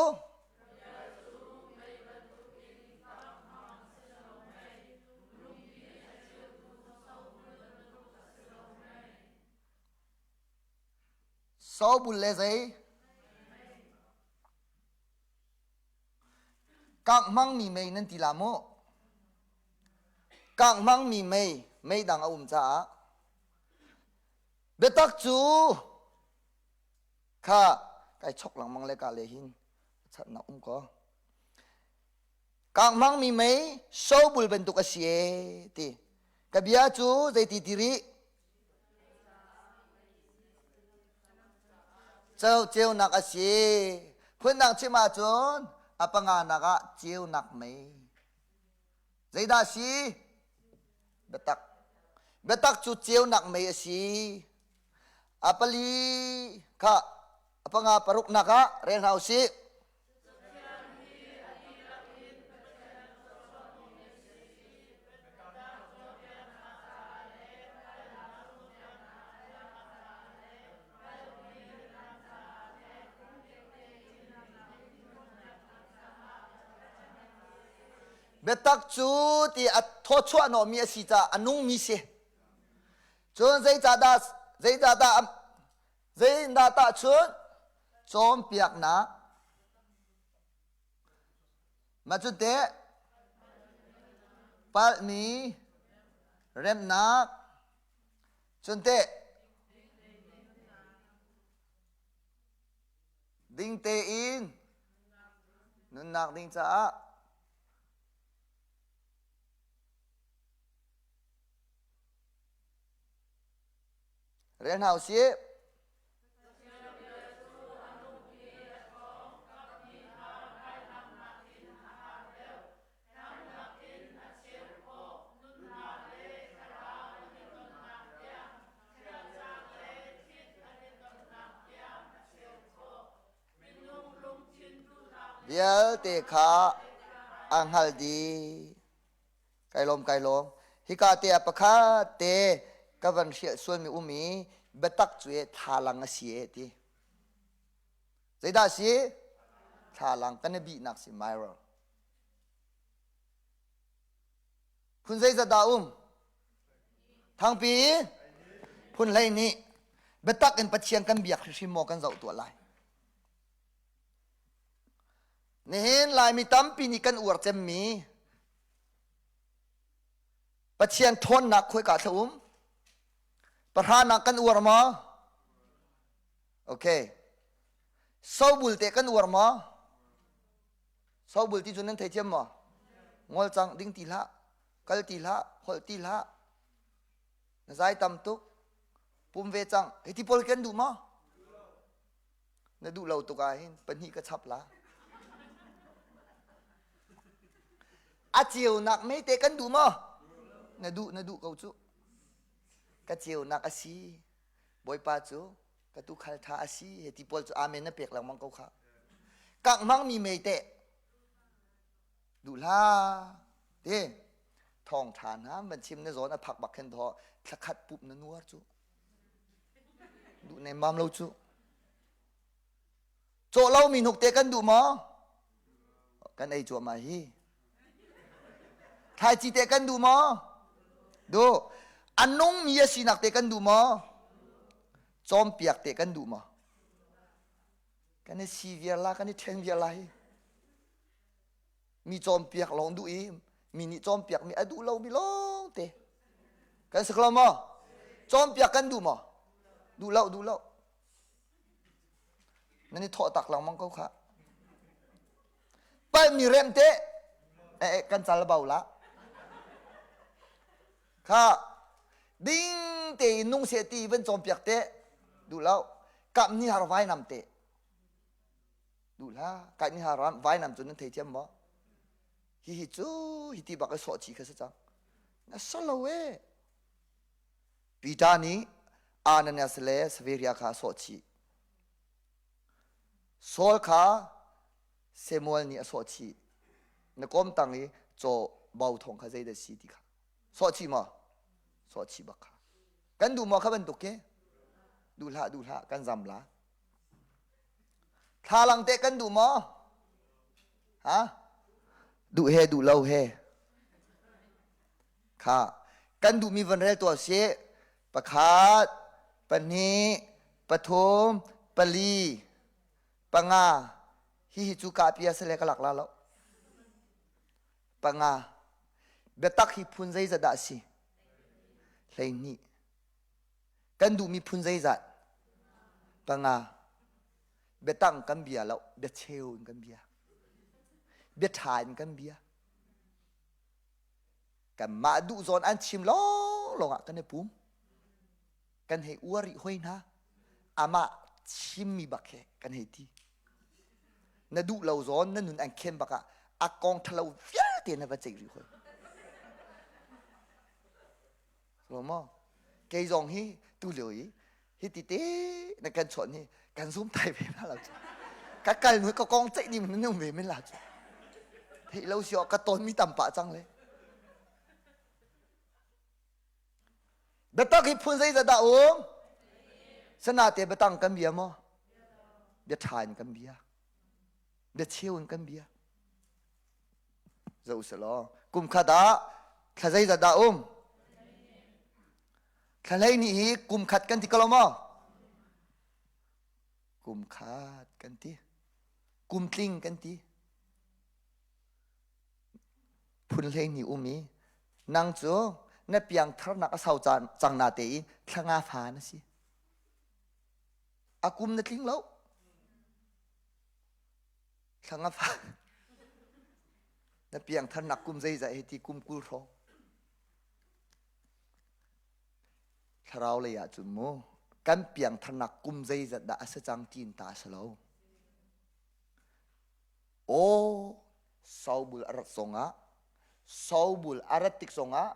Sobul le zei? Kangh hmangmi mei nan ti la mu. Kangh hmangmi mei, mei dang a um caah biatak cu kha kai chok lengmang le ka le hin chatnak um ko. Kangh hmangmi mei sobul bantuk a si e ti. Ka bia cu zeiti ti rih? Ceunak a si. Phundang chim ahcun a panganak ah ceunak mei. Zeidah a si? Biatak. Biatak cu ceunak mei a si. A pali kha a panga paruknak ah rel hna u sih. Biatak cu ti a thawchuah hnawhmi a si caah a nungmi si. Cun zeicahdah zeicahdah Zeidah tahchunh? Cawnpiaknak. Mah cu teh palhmi remnak cun teh. Ding tein nunnak ding caah rel hna usih. Vialte kha a hngalh dih. Kai lawm, kai lawm. Hika te ah pakhat te ka van hrial sualmi um i biatak cu e thlalang a si e ti. Zeidah a si? Thlalang kan i bihnak si mirror. Phun zeizat dah um? Thangpi phun 12. Biatak in Pathian kan biak hrimhrim maw kan zoh tuah lai. Nihin Laimi tampi nih kan uar cemmi Pathian ṭhawnnak khoika thla um? Pahranak kan uar maw? Okay. Sobul te kan uar maw? Sobul ti cu nan theithiam maw? Ngol cang ding ti hlah, kal ti hlah, holh ti hlah. Na zai tam tuk. Pum ve cang. Hi ti pawl kan duh maw? Na duh lo tuk ah hin pahnih ka chap la. A ceunak mei te kan duh maw? Na duh, na duh ko cu. Ka ceunak a si. Bawipa cu ka tuukhal ṭha a si he ti pawl cu amen na pek lengmang ko kha. Kangh hmangmi mei teh duh hlah ti thawngṭha hna van chim na zawn a phak bak khin thaw thlakhat pup na nuar cu duh nemmam lo cu cawh lomi hnuk te kan duh maw kan ei cuahmah hi Thlaici te kan duh maw? Duh. A nungmi a sinak te kan duh maw? Cawmpiak te kan duh maw? Kan i si viar la, kan i ṭhen viar la hi. Mi cawmpiak lawng duh i mi nih cawmpiak mi a duh lomi lawng te. Kan si lo maw? Cawmpiak kan duh maw? Duh lo, duh lo. Nan i thawh tak lengmang ko kha. Palhmi remh te eh, kan cal bau la. Kha ding tein nung seh ti van cawnpiak te duh lo. Kap ni har vainam te. Duh la. Kap ni har vainam cu nan thei thiam maw? Hi hi cu hi ti bak i sawh chi kha si cang. Na salo e. Peter nih Ananias le Sapphira kha a sawh chih. Saul kha Samuel nih a sawh chih. Na kawm tang i caw bau thawng kha zeidah si ti kha. Sawh chih maw? Sawh chih bak kha. Kan duh maw kha bantuk khi? Duh hlah, duh hlah, kan zam la. Thlalang teh kan duh maw? Ha? Duh he duh lo he. Kha kan duhmi van rel tuah sih. Pakhat, pahnih, pathum, pali, panga. Hihi cu kahpi a si le ka lak la lo. Panga. Biatak hi phun zeizat dah a si? 12. Kan duhmi phun zeizat? Panga. Biatang kan bia lo, biacheu in kan bia. Bia ṭha in kan bia. Kanmah duh zawn an chim lawnglawng ah kan i pum. Kan hei uar rih hoi hna. Amah chimmi bak he kan hei ti. Na duh lo zawn na nun an khen bak ah a kong ṭhalo vialte na va ceih rih hoi. So maw? Kei zong hi tu lio i hi ti te na kan chawnh hi kan zum thai ve ma lo cu. Ka kal nu ka kong ceih ning nan um ve men la cu. Theih lo si ka ton mi tam pah cang le. Biatak hi phun zeizat dah um? Sanate biatang kan bia maw? Bia ṭha in kan bia. Bia cheu in kan bia. Zoh usih kum khat ah thla zeizat dah um? Thla 12 hi kum khat kan ti ko lo maw? Kum khat kan ti. Kum tling kan ti. Phun 12 um i nang cu na piangtharnak a sau cang na te i thla nga fa na si. A kum na tling lo. Thla nga fa na piangtharnak kum zeizah hi ti kum 20 hrawng. Thlarau lei ah cun mu kan piangtharnak kum zeizat dah a si cang tiin ta a si lo. Aw sobul a rat zongah sobul a rat tik zongah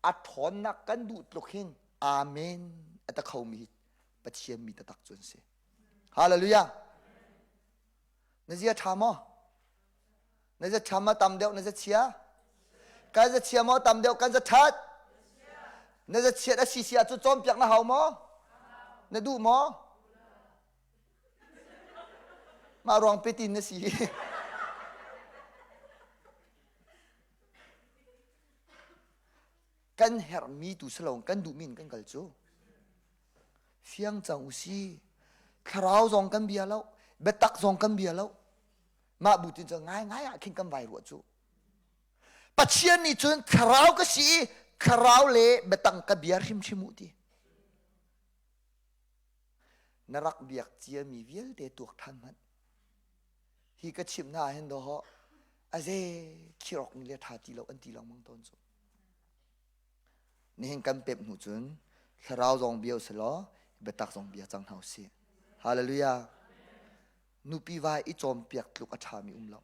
a ṭhawnnak kan duh tluk hin amen a ta khomi hi Pathian mi taktak cu an si. Hallelujah. Na zia ṭha maw? Na zia ṭha maw tam deuh na zia chia? Kan zia chia maw tam deuh kan zia ṭhat? Na zia chiat a si si ahcun cawnpiak na hau maw? Na duh maw? Mah ruang petin na si. Kan herhmi tu si lo kan duhmi in kan kal cu. Fiang cang u si. Thlarau zong kan bia lo, biatak zong kan bia lo. Mah bu tin cun ngai ngai ah khin kan vai ruah cu. Pathian nih cun thlarau ka si i thlarau le biatang ka bia hrimhrim u ti. Na rak biak ciami vialte tuak ṭhan hmanh. Hi ka chimh hna hin dawh aze khirok ni le ṭha ti lo an ti lengmang tawn cu. Nihin kan pemh hnu cun thlarau zong bia usih biatak zong bia cang hna usih. Hallelujah. Nupi vai i cawnpiak tluk a ṭhami um lo.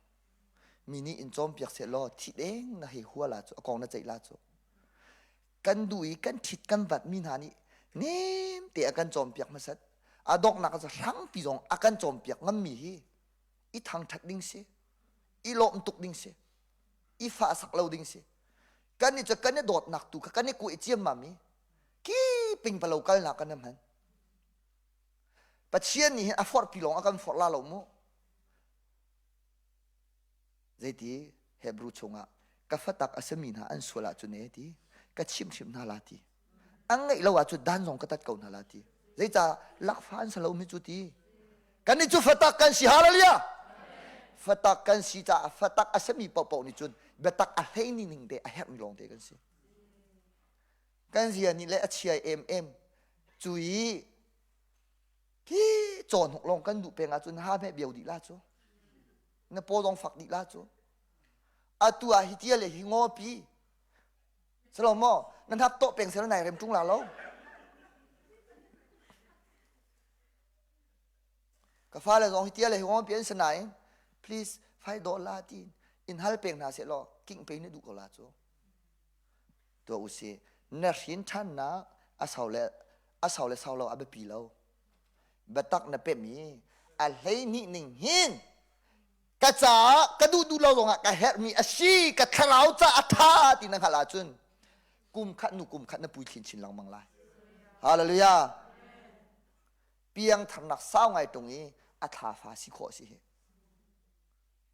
Mi nih in cawnpiak seh law thi deng na hei hua la cu a kong na ceih la cu. Kan duh i kan ṭhit kan vat mi hna nih nem te a kan cawnpiak hmasat. A donghnak ah hrangpi zong a kan cawnpiak ngammi hi i thangṭhat ding si, i lawmh tuk ding si, i fahsak lo ding si. Kan i cu kan i dawtnak tu kha kan i kuai ciammam i ki pingpalo kalnak kan hman. Pathian nih hin a forhpi lawng a kan forh la lo mu. Zeiti Hebrew chungah ka fatak a sami hna an sual ahcun e ti ka chimhhrim hna la ti. An ngeih lo ahcun dan zong ka tat ko hna la ti. Zeicah lakfa an si lo mi cu ti. Kan nih cu fatak kan si hallelujah. Fatak kan si caah fatak a sami paohpaoh nih cun biatak a hlei ning ning te a herhmi lawng te kan si. Kan zia nih le a chia em em cu i hi cawnhuk lawng kan duh peng ahcun ha hme bio dih la cu. Na paw zong fak dih la cu. Atu ah hi tia le hi ngaw pi Salo maw na hnap tawh peng sel nai rem ṭung la lo. Ka fale zong hi tia le hi ngaw pi an si nain please fai dawh la ti in hal peng hna seh law king pe ni duh ko la cu. Tuah usih na hrin ṭhannak a sau le a sau le sau lo a biapi lo. Biatak na pem i a 12 ning hin ka caah ka duh duh lo zongah ka herhmi a si ka thlarau ca a tha ti na hngalh ahcun kum khat nu kum khat na puithlin chin lengmang lai hallelujah piangtharnak sau ngai tung i a thlafa si khawh si hi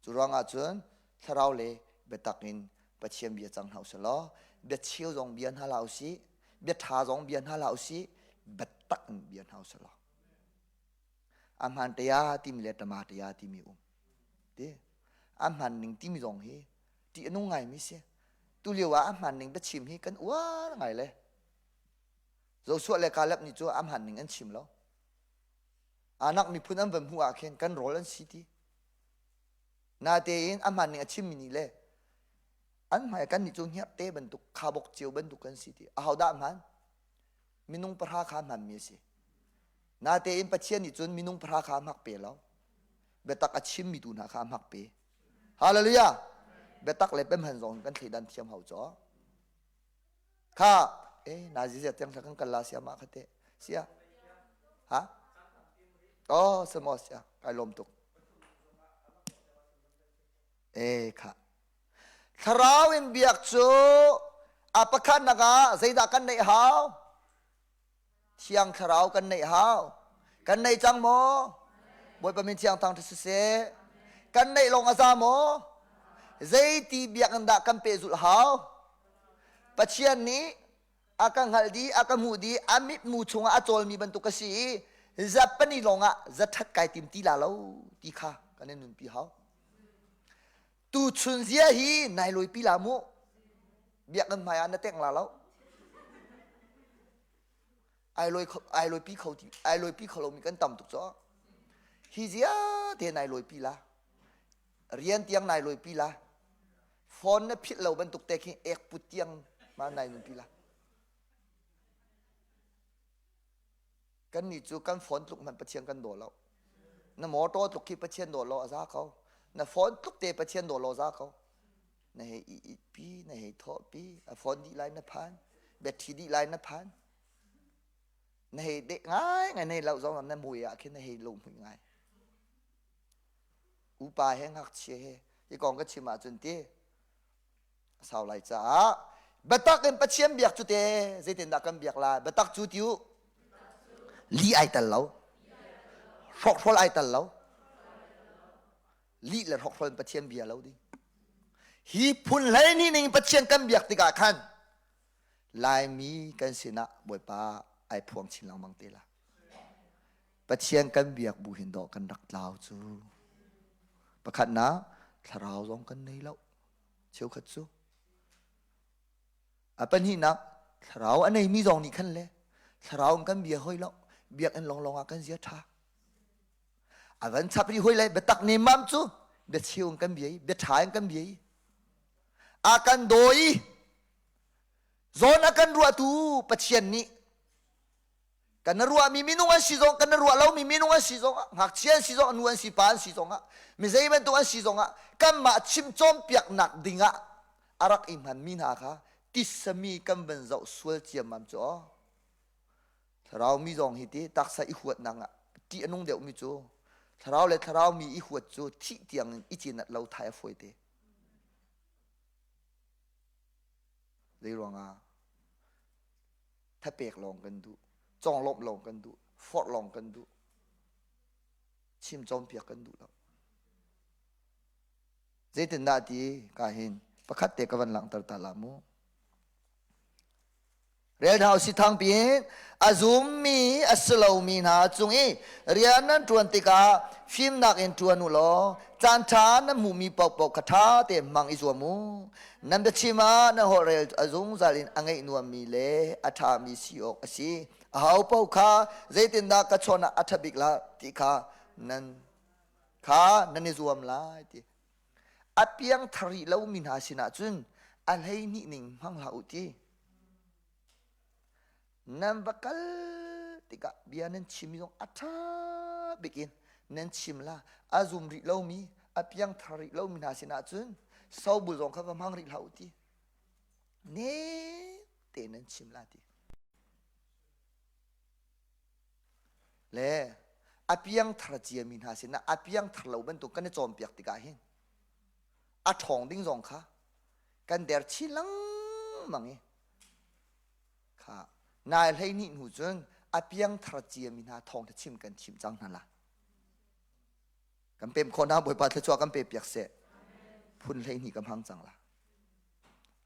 cu ruangah cun thlarau le biatak in Pathian bia cang hna usih law bia cheu zong bia hna la usih bia ṭha zong bia hna la usih biatak in bia hna usih law A hmaan ṭia timi le ṭama ṭia timi um. Ti a hmaan ning timi zong hi ṭih a nung ngaimi si. Tulio ah a hmaan ning biachim hi kan uar ngai le. Joshua le Caleb nih cu a hmaan ning an chim lo. Anak miphun an van hmuh ah khin kan rawl an si ti. Natein a hmaan ning a chimmi nih le an hmai kan nih cu hngerhte bantuk khabok cio bantuk kan si ti. Ahodah a hmaan? Minung pahra kha hmanmi a si. Natein Pathian nih cun minung pahra kha a hmak pe lo. Biatak a chimmi tu hna kha a hmak pe. Hallelujah! Biatak le pemhan zong kan thleidan thiam hau caw. Kha eh nazi zia tiang kan kal la sia ma kha te sia. Ha? Oh, semo sia. Kai lom tuk. Eh kha. Thlarau in biak cu a pakhatnak ah zeidah kan neih hau? Thiang Thlarau kan neih hau. Kan neih cang maw? Bawipa min thiang thang siseh. Kan neih lawng a za maw? Zeiti biakinn dah kan pehzulh hau? Pathian nih a ka hngalh dih, a ka hmuh dih, a mitmu chungah a cawlmi bantuk ka si i zapani lawngah zaṭhat kai tim ti la lo ti kha kan in nunpi hau. Tuchun zia hi nai lawipi la mu. Biakinn hmai ah na teng la lo. Ai lawi ai lawipi kho ti ai lawipi kho lomi kan tam tuk caw. Hi zia te nai lawipi la. Rian tiang nai lawipi la. Phone na philh lo bantuk te khi ek put tiang ma nai nunpi la. Kan nih cu kan phone tluk hmanh Pathian kan daw lo. Na motor tluk khi Pathian daw lo a za ko. Na phone tluk te Pathian daw lo za ko. Na hei i itpi, na hei thawhpi, a phone dih lai na phan, battery dih lai na phan. Na hei deh ngai ngai na hei lo zong na mui ah khin na hei lo hmui ngai. Upa he ngakchia he hi kong ka chim ahcun ti a sau lai caah biatak in Pathian biak cu te zeitindah kan biak lai biatak cu ti u li ai tel lo hrawkhrol ai tel lo lih le hrawkhrol in Pathian bia lo ding hi phun hlei ni ning Pathian kan biak tikah khan Laimi kan sinah Bawipa ai phuang chin lengmang te la Pathian kan biak bu hin dawh kan rak tlau cu. Pakhatnak thlarau zong kan nei lo. Cheukhat cu. A pahnihnak thlarau a neimi zong nih khan le thlarau in kan bia hoi lo. Biakinn lawnglawng ah kan zia ṭha. A van chap rih hoi le biatak nemmam cu biacheu in kan bia i biaṭha in kan bia i a kan dawi zawn a kan ruahtu Pathian nih kan ruahmi minung an si zong kan ruah lomi minung an si zong ah ngakchia an si zong nu an si pa an si zong ah mi zei bantuk an si zong ah kanmah chim cawnpiaknak ding ah a rak i hmanmi hna kha tisami kan van zoh sual ciammam cu aw thlarau mi zong hi ti taksa i huatnak ah ṭih a nung deuhmi cu thlarau le thlarau mi i huat cu thih tiang in i cinat lo thai a fawi te zei ruangah thapek lawng kan duh conglawmh lawng kan duh forh lawng kan duh chim cawnpiak kan duh lo zeitindah ti ka hin pakhat te ka van langhter ta la mu rel hna si thang piin a zummi a si lomi hna cung i rian nan ṭuan tikah fimnak in ṭuan u law caan ṭha nan hmuhmi paohpaoh kha ṭha tein hmang i zuam u Nan biachim ah nan holhrel a zungzal in a ngeih nuammi le a ṭhami si awk a si. Aho paoh kha zeitindah ka chawn ah a ṭha bik la ti kha nan kha nan i zuam lai ti. A piangthar rih lomi hna sinah cun a hleihnih ning hmang hlah u ti. Nan va kal tikah bia nan chimmi zong a ṭha bik in nan chim la. A zum rih lomi, a piangthar rih lomi hna sinah cun sobul zong kha va hmang rih hlah u ti. Nem tein nan chim la ti. Le a piangthar ciami hna sinah a piangthar lo bantuk kan i cawnpiak tikah hin a ṭhawng ding zong kha kan der chin lengmang i Kha nai 12 hnu cun a piangthar ciami hna thawngtha chim kan chimh cang hna la. Kan pem khawh hna Bawipa thluachuah kan pe piak seh. Phun 12 ka hmang cang la.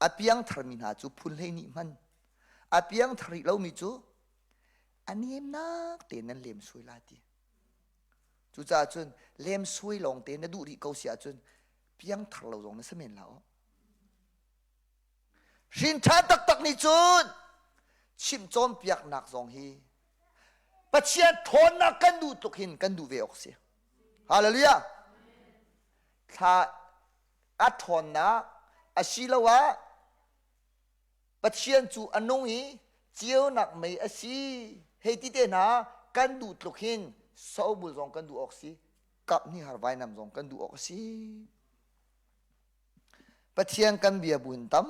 A piangthar mi hna cu phun 12 hman. A piangthar rih lomi cu a nemnak te nan lem suai la ti. Cucaah cun lem suai lawng te na duh rih ko si ahcun piangthar lo zong na si men la aw. Hrinṭhan taktak nih cun chimh cawnpiaknak zong hi Pathian ṭhawnnak kan duh tluk hin kan duh ve awk si. Hallelujah. Thla a ṭhawnnak asiloah Pathian cu a nung i ceunak mei a si hei ti te hna kan duh tluk hin sobul zong kan duh awk si kap hnih har vainam zong kan duh awk a si. Pathian kan bia bu in tam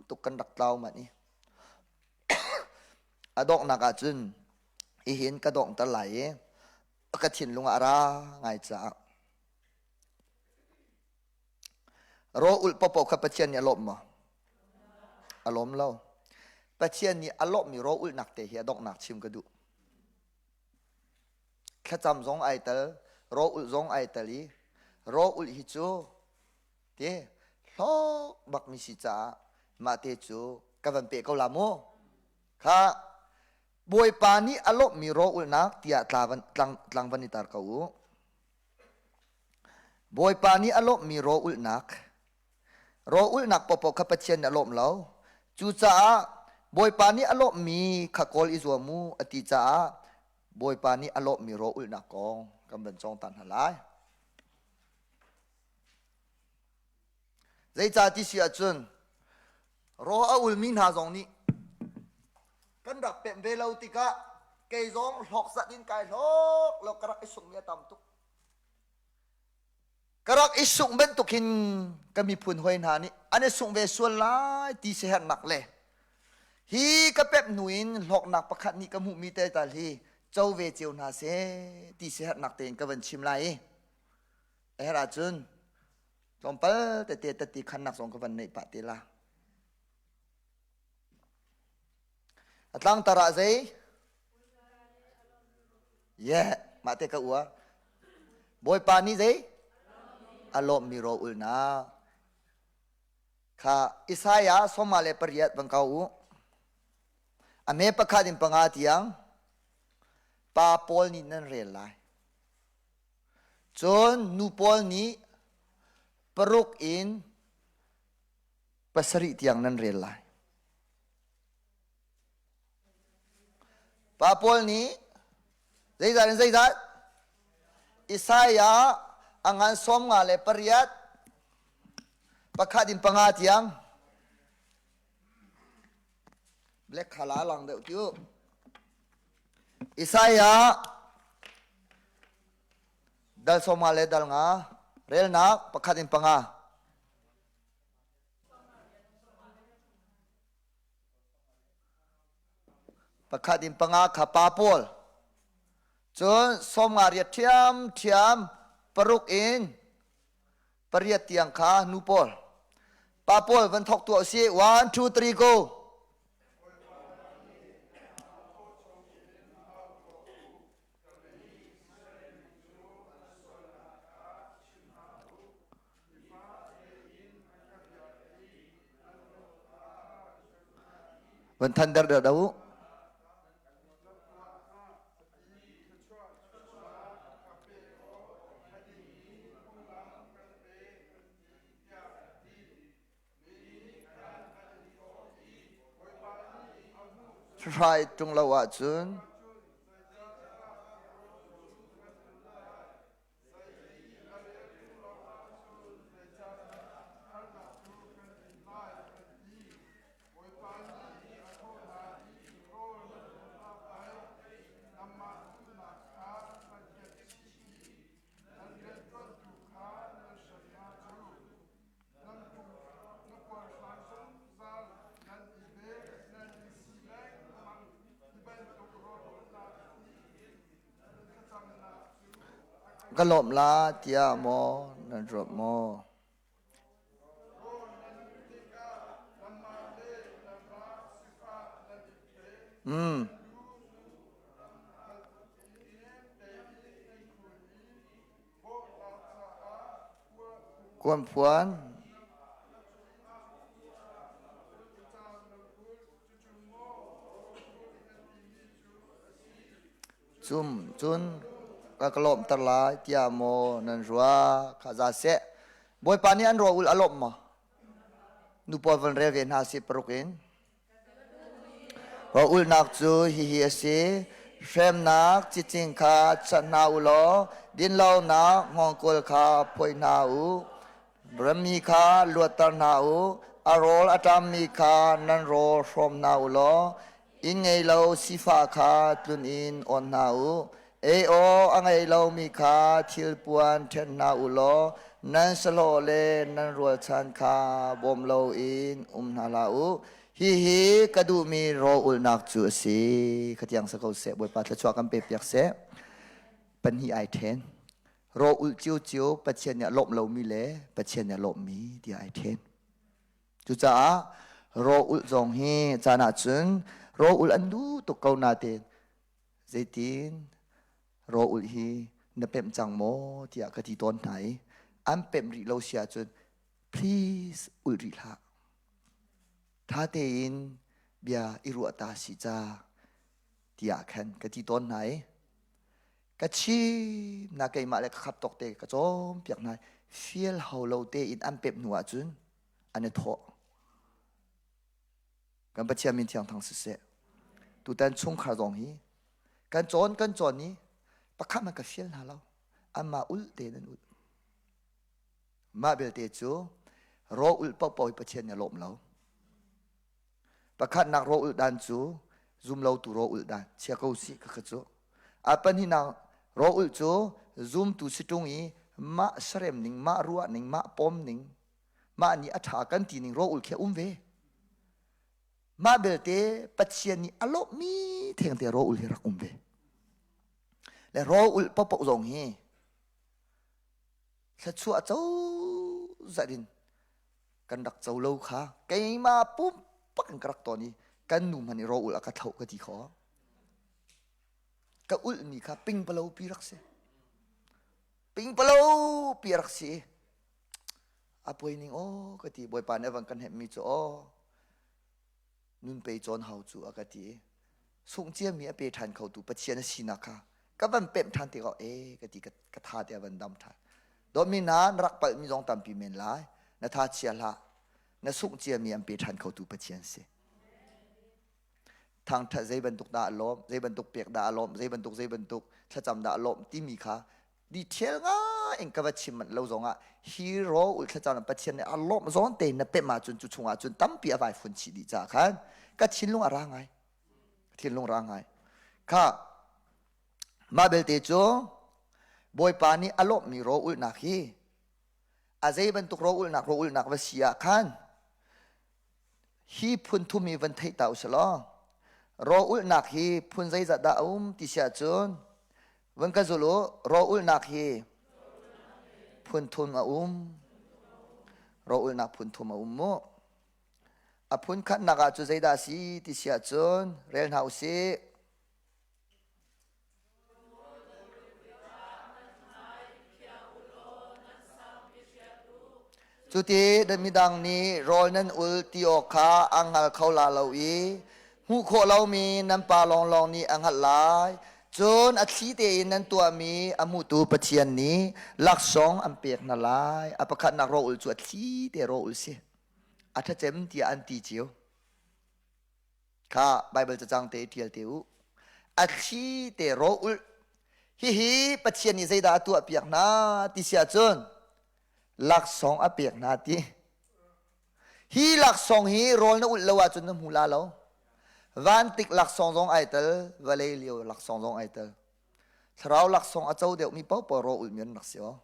tuk kan rak tlau manh i a donghnak ah cun hihin ka donghter lai i ka thinlung ah a ra ngai caah raw ulh paohpaoh kha Pathian nih a lawmh maw? A lawm lo. Pathian nih a lawmhmi raw ulhnak te hi a donghnak chim ka duh. Thlacam zong ai tel, raw ulh zong ai tel i raw ulh hi cu Ti hlawk bakmi si caah mah te cu ka van peh ko la mu. Kha Bawipa nih a lawmhmi raw-ulhnak tiah tlang, tlang van i tar ko u. Bawipa nih a lawmhmi raw-ulhnak raw-ulhnak paohpaoh kha Pathian nih a lawm lo. Cucaah Bawipa nih a lawmhmi kha kawl i zuam u a ti caah Bawipa nih a lawmhmi raw-ulhnak kong kan van cawng ta hna lai. Zeicah ti si ahcun raw a ulmi hna zong nih kan rak pemh ve lo tikah kei zong hlawk zat in kai hlawk lo ka rak i sungmi a tam tuk. Ka rak i sungh bantuk hin ka miphun hawi hna nih an i sungh ve sual lai ti siaherhnak le hi ka pemh hnu in hlawknak pakhat nih ka hmuhmi te tal hi co ve cio hna seh ti siaherhnak tein ka van chim lai i a herh ahcun tlawmpal tete tati khannak zong ka van neih pah te la. A tlangtar ah zei? Yeah, mah te ka uar. Bawipa nih zei? A lawmmi rawl ulnak. Kha Isaiah sawma le pariat van kau u. A me pakhat in panga tiang pa pawl nih nan rel lai. Cun nu pawl nih paruk in pasarih tiang nan rel lai. Pa pawl nih zeizat in zeizat Isaiah a ngan 58 pakhat in panga tiang black khala lang deuh tiu Isaiah dal sawma le dal nga relnak pakhat in panga Pakhat in panga kha pa pawl. Cun 50 riat ṭhiamṭhiam paruk in pariat tiang kha nu pawl. Pa pawl van thawk tuah usih. One, two, three, go. Van than der der u. Hrai ṭung lo ahcun Ka lawmh la tiah maw nan ruat maw? Mm. Kuanphuan. Cum cun ka ka lawmhter lai tiah maw nan ruah? Kha za seh. Bawipa nih an rawl a lawmh maw? Nu pawl van rel ve hna sih paruk in. Rawl ulhnak cu hihi a si. Hremnak cicing kha chat hna u law dinlonak hngawngkawl kha phoih hna u. Rammi kha luatter hna u. A rawl a ṭammi kha nan rawl hrawm hna u law inn ngei lo sifah kha tlun in awn hna u. Ei aw a ngei lomi kha thilpuan ṭhen hna u law nan sahlawh le nan rualchan kha bawm loin um hna hlah u. Hihi ka duhmi rawl ulhnak cu a si. Khatiang sa ko seh, Bawipa thluachuah kan pe piak seh. Pahnih ai ṭhen. Rawl ulh ciocio Pathian nih a lawmh lomi le Pathian nih a lawmhmi tiah ai ṭhen. Cucaah rawl ulh zong hi caan ahcun rawl ulh an duh tuk ko nain zeitin rawl ulh hi na pemh cang maw tiah ka ti tawn hna i an pemh rih lo si ahcun please ulh rih hlah. Ṭha tein bia i ruah ta si ca tiah khan ka ti tawn hna i ka chim na keimah le ka khap tawk te ka cawnpiak hna fial ho lo tein an pemh hnu ahcun an i thawh. Kan Pathian min thiang thang siseh. Tutan chungkhar zong hi kan cawn kan cawn i pakhat man ka fial hna lo. Anmah ulh tein an ulh. Mah belte cu Raw ulh paohpaoh hi Pathian nih a lawm lo. Pakhatnak raw ulh dan cu zumlotu raw ulh dan chia ko sih khakha cu. A pahnihnak raw ulh cu zumtu si ṭung i mah sarem ning, mah ruah ning, mah pom ning, mah nih a ṭha kan ti ning raw ulh khi a um ve. Mah belte Pathian nih a lawmhmi thengte raw ulh hi rak um ve. Le raw ulh paohpaoh zong hi thluachuah cozah in kan rak co lo kha keimah pumpak in ka rak tawn i kan nu hmanh i raw ulh a ka thlauh ka ti kho. Ka ulhmi kha pingpalo pi rak si. Pingpalo pi rak si. A poi ning aw ka ti Bawipa nih a van kan hemmi cu aw nun pe cawn hau cu a ka ti i sungh ciami a pe ṭhan khotu Pathian a sinak kha ka van pemh ṭhan tikah e ka ti ka tha te a van dam ṭhan. Dawtmi hna na rak palhmi zong tampi men lai na tha chia hlah na sungh ciami an pe ṭhan khotu Pathian si. Thangṭhat zei bantuk dah a lawm zei bantuk pek dah a lawm zei bantuk zei bantuk thlacam dah a lawm timi kha detail ngai in ka va chim manh lo zongah hero ul thlacam Pathian nih a lawmh zawn tein na pemh ahcun cu chungah cun tampi a vai fun chih dih caah khan ka thinlung a ra ngai thinlung ra ngai kha mah belte cu Bawipa nih a lawmhmi ro ulhnak hi a zei bantuk ro ulhnak ro ulhnak va si ah khan Hi phun thum hi van theih ta usih law raw ulhnak hi phun zeizat dah a um ti si ahcun van ka zul u raw ulhnak hi phun thum a um raw ulhnak phun thum a um mu a phun khatnak ah cu zeidah a si ti si ahcun rel hna usih Cuti midang nih rawl nan ul ti awk kha a hngal kho la lo i hmuh khawh lomi nan Pa lawnglawng nih a hngalh lai. Cun a thli tein nan tuahmi a hmutu Pathian nih laksawng an pek hna lai. A pakhatnak rawl cu a thli te rawl si. A ṭhacem tiah an ti cio. Kha Baibal cacang te ṭial te u. A thli te raw ulh. Hihi Pathian nih zeidah a tuahpiak hna ti si ahcun laksawng a pek hna ti. Hi laksawng hi rawl na ulh lo ahcun na hmu la lo. Vantik laksawng zong ai tel, vawlei lio laksawng zong ai tel. Thlarau laksawng a co deuhmi paohpaoh raw ulhmi an rak si aw.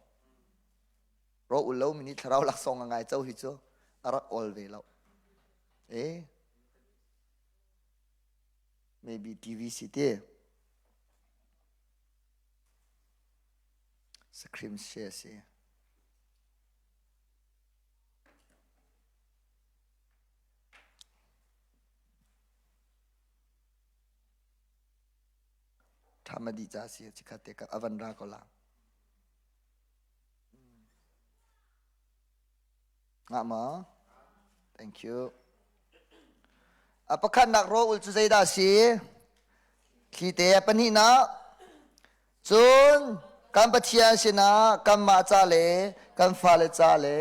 Raw ul lomi nih thlarau laksawng a ngai co hi cu a rak awl ve lo. Eh? Maybe TV si ti. Screen share si. Thamadi ca si chikhat te ka avan ra ko la. Ngah maw? Thank you. A pakhatnak rawl cu zeidah a si? Thlite a pahnihnak. Cun kan Pathian sinah kanmah ca le kan fale ca le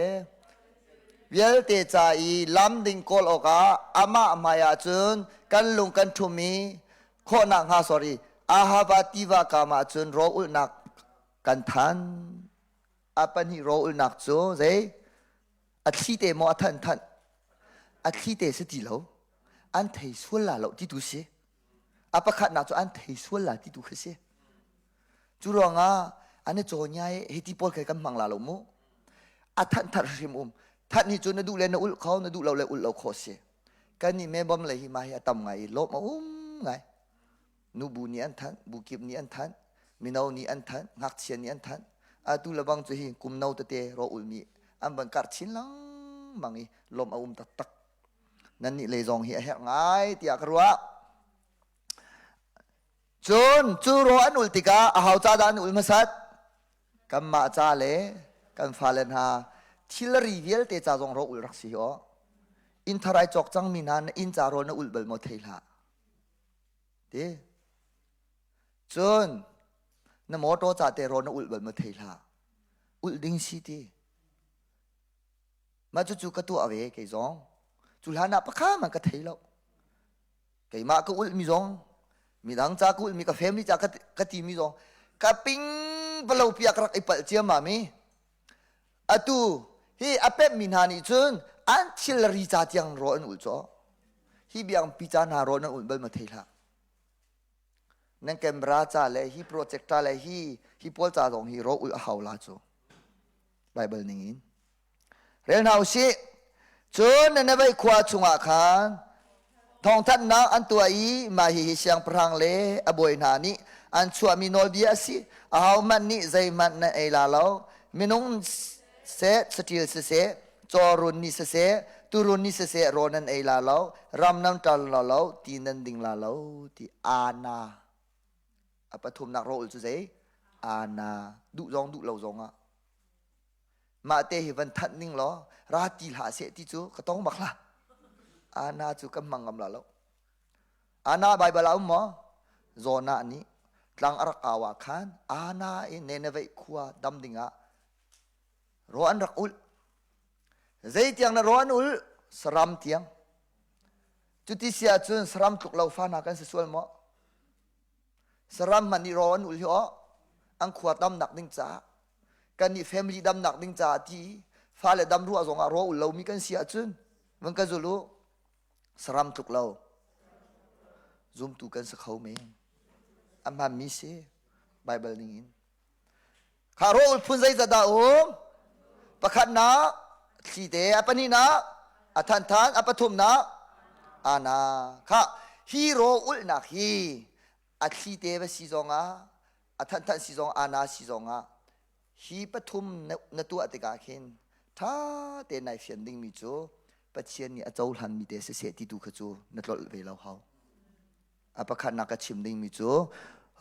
vialte ca i lam ding kawl awkah amah hmaiah cun kan lung kan ṭhum i khawhnak hnga sorry Ahava tiva kam ah cun rawl ulhnak kan than. A pahnih rawl ulhnak cu zei? A thli te maw a thanh thanh? A thli te si ti lo. An thei sual la lo ti tu si. A pakhatnak cu an thei sual la ti tu khi si. Cu ruangah an i caw nya i hi ti pawl khi kan hmang la lo mu. A thanh that hrim um. Thanh hi cu na duh le na ulh kho, na duh lo le ulh lo khawh si. Kan nih me bom le hi ma hi a tam ngai i lawm a um ngai. Nubu nih an thanh, bukip nih an thanh, mino nih an thanh, ngakchia nih an thanh. Atu le bang cu hi kum no tete ro ulmi an van karh chin lengmang i lawmh a um taktak. Nan nih lei zong hi a herh ngai tiah ka ruah. Cun cu ro an ul tikah a hau ca dah an ul hmasat? Kanmah ca le kan fale hna thilri vialte ca zong ro ul rak si hi aw. Inn thar ai cawk cangmi hna na inn ca rawl na ul bal maw thei hlah. Ti. Cun na motor ca te rawl na ulh bal ma thei hlah. Ulh ding si ti. Mah cucu ka tuah ve kei zong. Cu hlan ah pakha man ka thei lo. Keimah ka ulh mi zong, midang ca ka ulh mi ka family ca ka, ka ti mi zong ka ping palo piak rak i palh ciammam i atu Hi a pemhmi hna nih cun an thilri ca tiang rawl an ulh caw. Hi biangpi ca hna rawl nan ulh bal ma thei hlah. Nan camera ca le hi projector le hi hi pawl ca zong hi rawl ulh a hau la cu. Bible ning in. Rel hna usih. Cun Nineveh khua chungah khan thawngthanhnak an tuah i mah hihi siangpahrang le a bawi hna nih an chuahmi nawlbia a si. Ahohmanh nih zeihmanh nan ei la lo. Minung seh, saṭil siseh, cawrun nih siseh, tuurun nih siseh rawl nan ei la lo, ram nan ṭal la lo, ti nan ding la lo, ti ana. A pathumnak rawl cu zei? Ana. Duh zong duh lo zong ah. Mah te hi van thanh ning law ra ti hlah seh ti cu ka tong bak la. Ana cu kan hmang ngam la lo. Ana Bible ah um maw? Jonah nih tlang a rak au ah khan Ana i Nineveh khua dam dingah raw an rak ulh. Zeitiang na raw an ulh? Saram tiang. Cuti si ahcun saram tluk lo fa hna kan si sual maw? Saram hmanh nih raw an ulh hi aw an khua tamnak ding caah kan nih family damnak ding caah ti fale dam ruah zongah raw ul lomi kan si ahcun van ka zul u saram tluk lo zumtu kan si kho men a hmanmi si Bible ning in kha raw ul phun zeizat dah um pakhatnak thli te a pahnihnak a thanthan a pathumnak ana kha hi raw ulhnak hi a thli te va si zongah a thanthanh si zong ana si zongah hi pathum na tuah tikah khin ṭha tein nai fian dingmi cu Pathian nih a cohlanmi te siseh ti tu kha cu na tlolh ve lo hau. A pakhatnak ka chim dingmi cu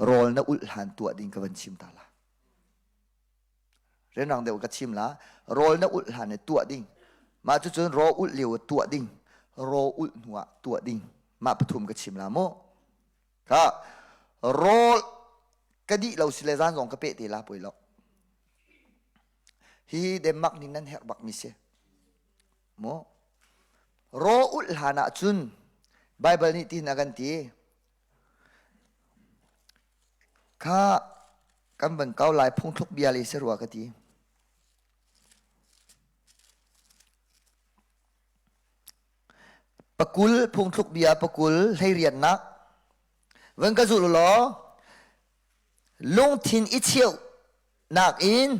rawl na ulh hlan tuah ding ka van chim ta la. Rianrang deuh ka chim la. Rawl na ulh hlan i tuah ding. Mah cucun rawl ulh lio tuah ding. Rawl ulh hnuah tuah ding. Mah pathum ka chim la mu. Kha rawl ka dih lo si le zan zong ka peh te la poi lo. Hi Denmark nih nan herh bak mi si. Mu. Raw ulh hlan ah cun Bible nih tin a kan ti. Kha kan van kau lai phungthluk bia le si rua ka ti. Pakul phungthluk bia pakul hleiriatnak van ka zul law lungthin i cheuhnak in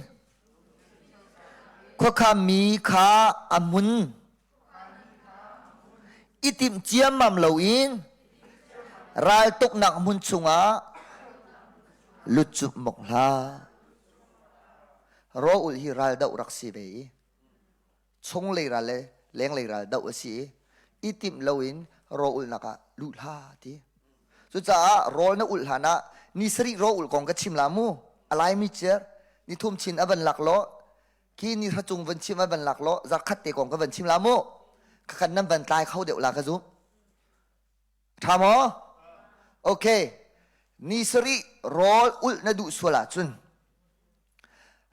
khuakhammi kha a hmun i timh ciammam loin raltuknak hmun chungah lut cukmuk hlah. Raw ulh hi raldoh rak si ve i chunglei ral le lenglei ral doh a si i i timh loin rawl ulhnak ah luh hlah ti. Cucaah rawl na ulh hlan ah ni sarih rawl ulh kong ka chim la mu. A laimi cer ni thum chin a van lak law khi ni hra cung van chim a van lak law zarkhat te kong ka van chim la mu. Khakhan nan van tlai kho deuh la ka zum. Ṭha maw? Okay. Ni sarih rawl ulh na duh sual ahcun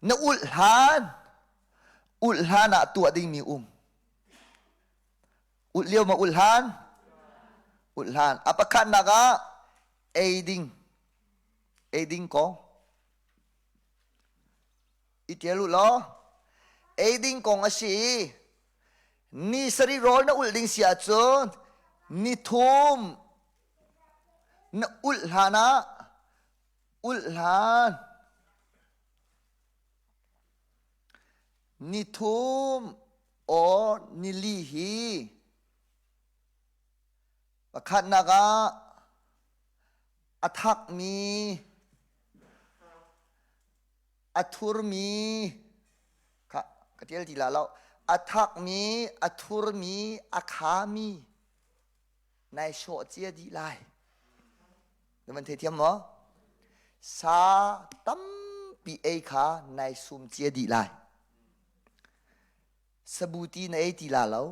na ulh hlan ulh hlan ah tuah dingmi um. Ulh lio ma ulh hlan? Ulh hlan. A pakhatnak ah ei ding. Ei ding kong. I ṭial u law ei ding kong a si i ni sarih rawl na ulh ding si ahcun ni thum na ulh hlan ah ulh hlan ni thum or ni li hi pakhatnak ah a thakmi a thurmi kha ka ṭial ti la lo a thakmi a thurmi a khami nai sawh cia dih lai na van theithiam maw sa tampi ei kha nai sum cia dih lai sabuti na ei ti la lo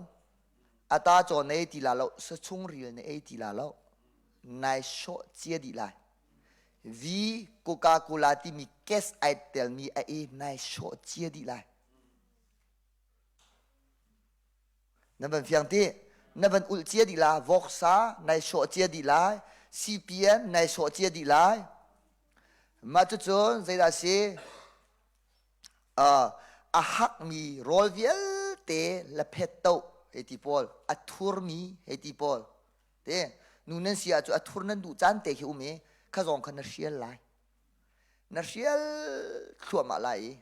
ata caw na ei ti la lo sachungril na ei ti la lo nai sawh cia dih lai V Coca-Cola timi gas ai telmi a e nai sawh cia dih lai. Na van fiang ti? Na van ulh cia dih la, voksa nai sawh cia dih lai, CPN nai sawh cia dih lai. Mah cucun zeidah si? a hakmi rawl vialte laphet to hei ti pawl a thurmi hei ti pawl te nu nan si ahcun a thur nan duh caan te khi um i kha zong kha na hrial lai na hrial thluahmah lai i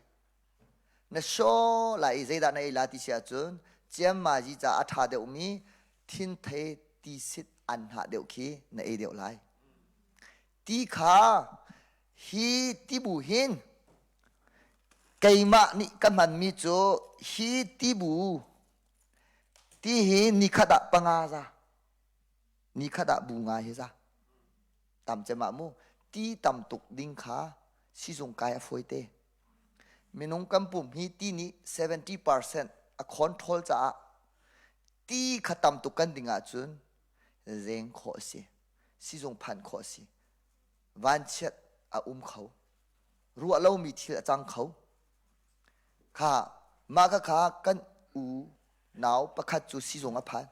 na shaw lai i zeidah na ei la ti si ahcun ciammazi ca a ṭha deuhmi thinthei tisit an hnah deuh khi na ei deuh lai ti kha hi tibu hin keimah nih ka hmanmi cu hi tibu ti hi nikhat ah panga za nikhat ah bu nga hi za tam cem ah mu ti tam tuk ding kha sizung kai a fawi te minung kan pum hi ti nih 70% a control caah ti kha tam tuk kan ding ahcun zeng khawh a si sizung phan khawh a si vanchiat a um kho ruah lomi thil a cang kho kha mah kha kha kan u nau pakhat cu sizung a phan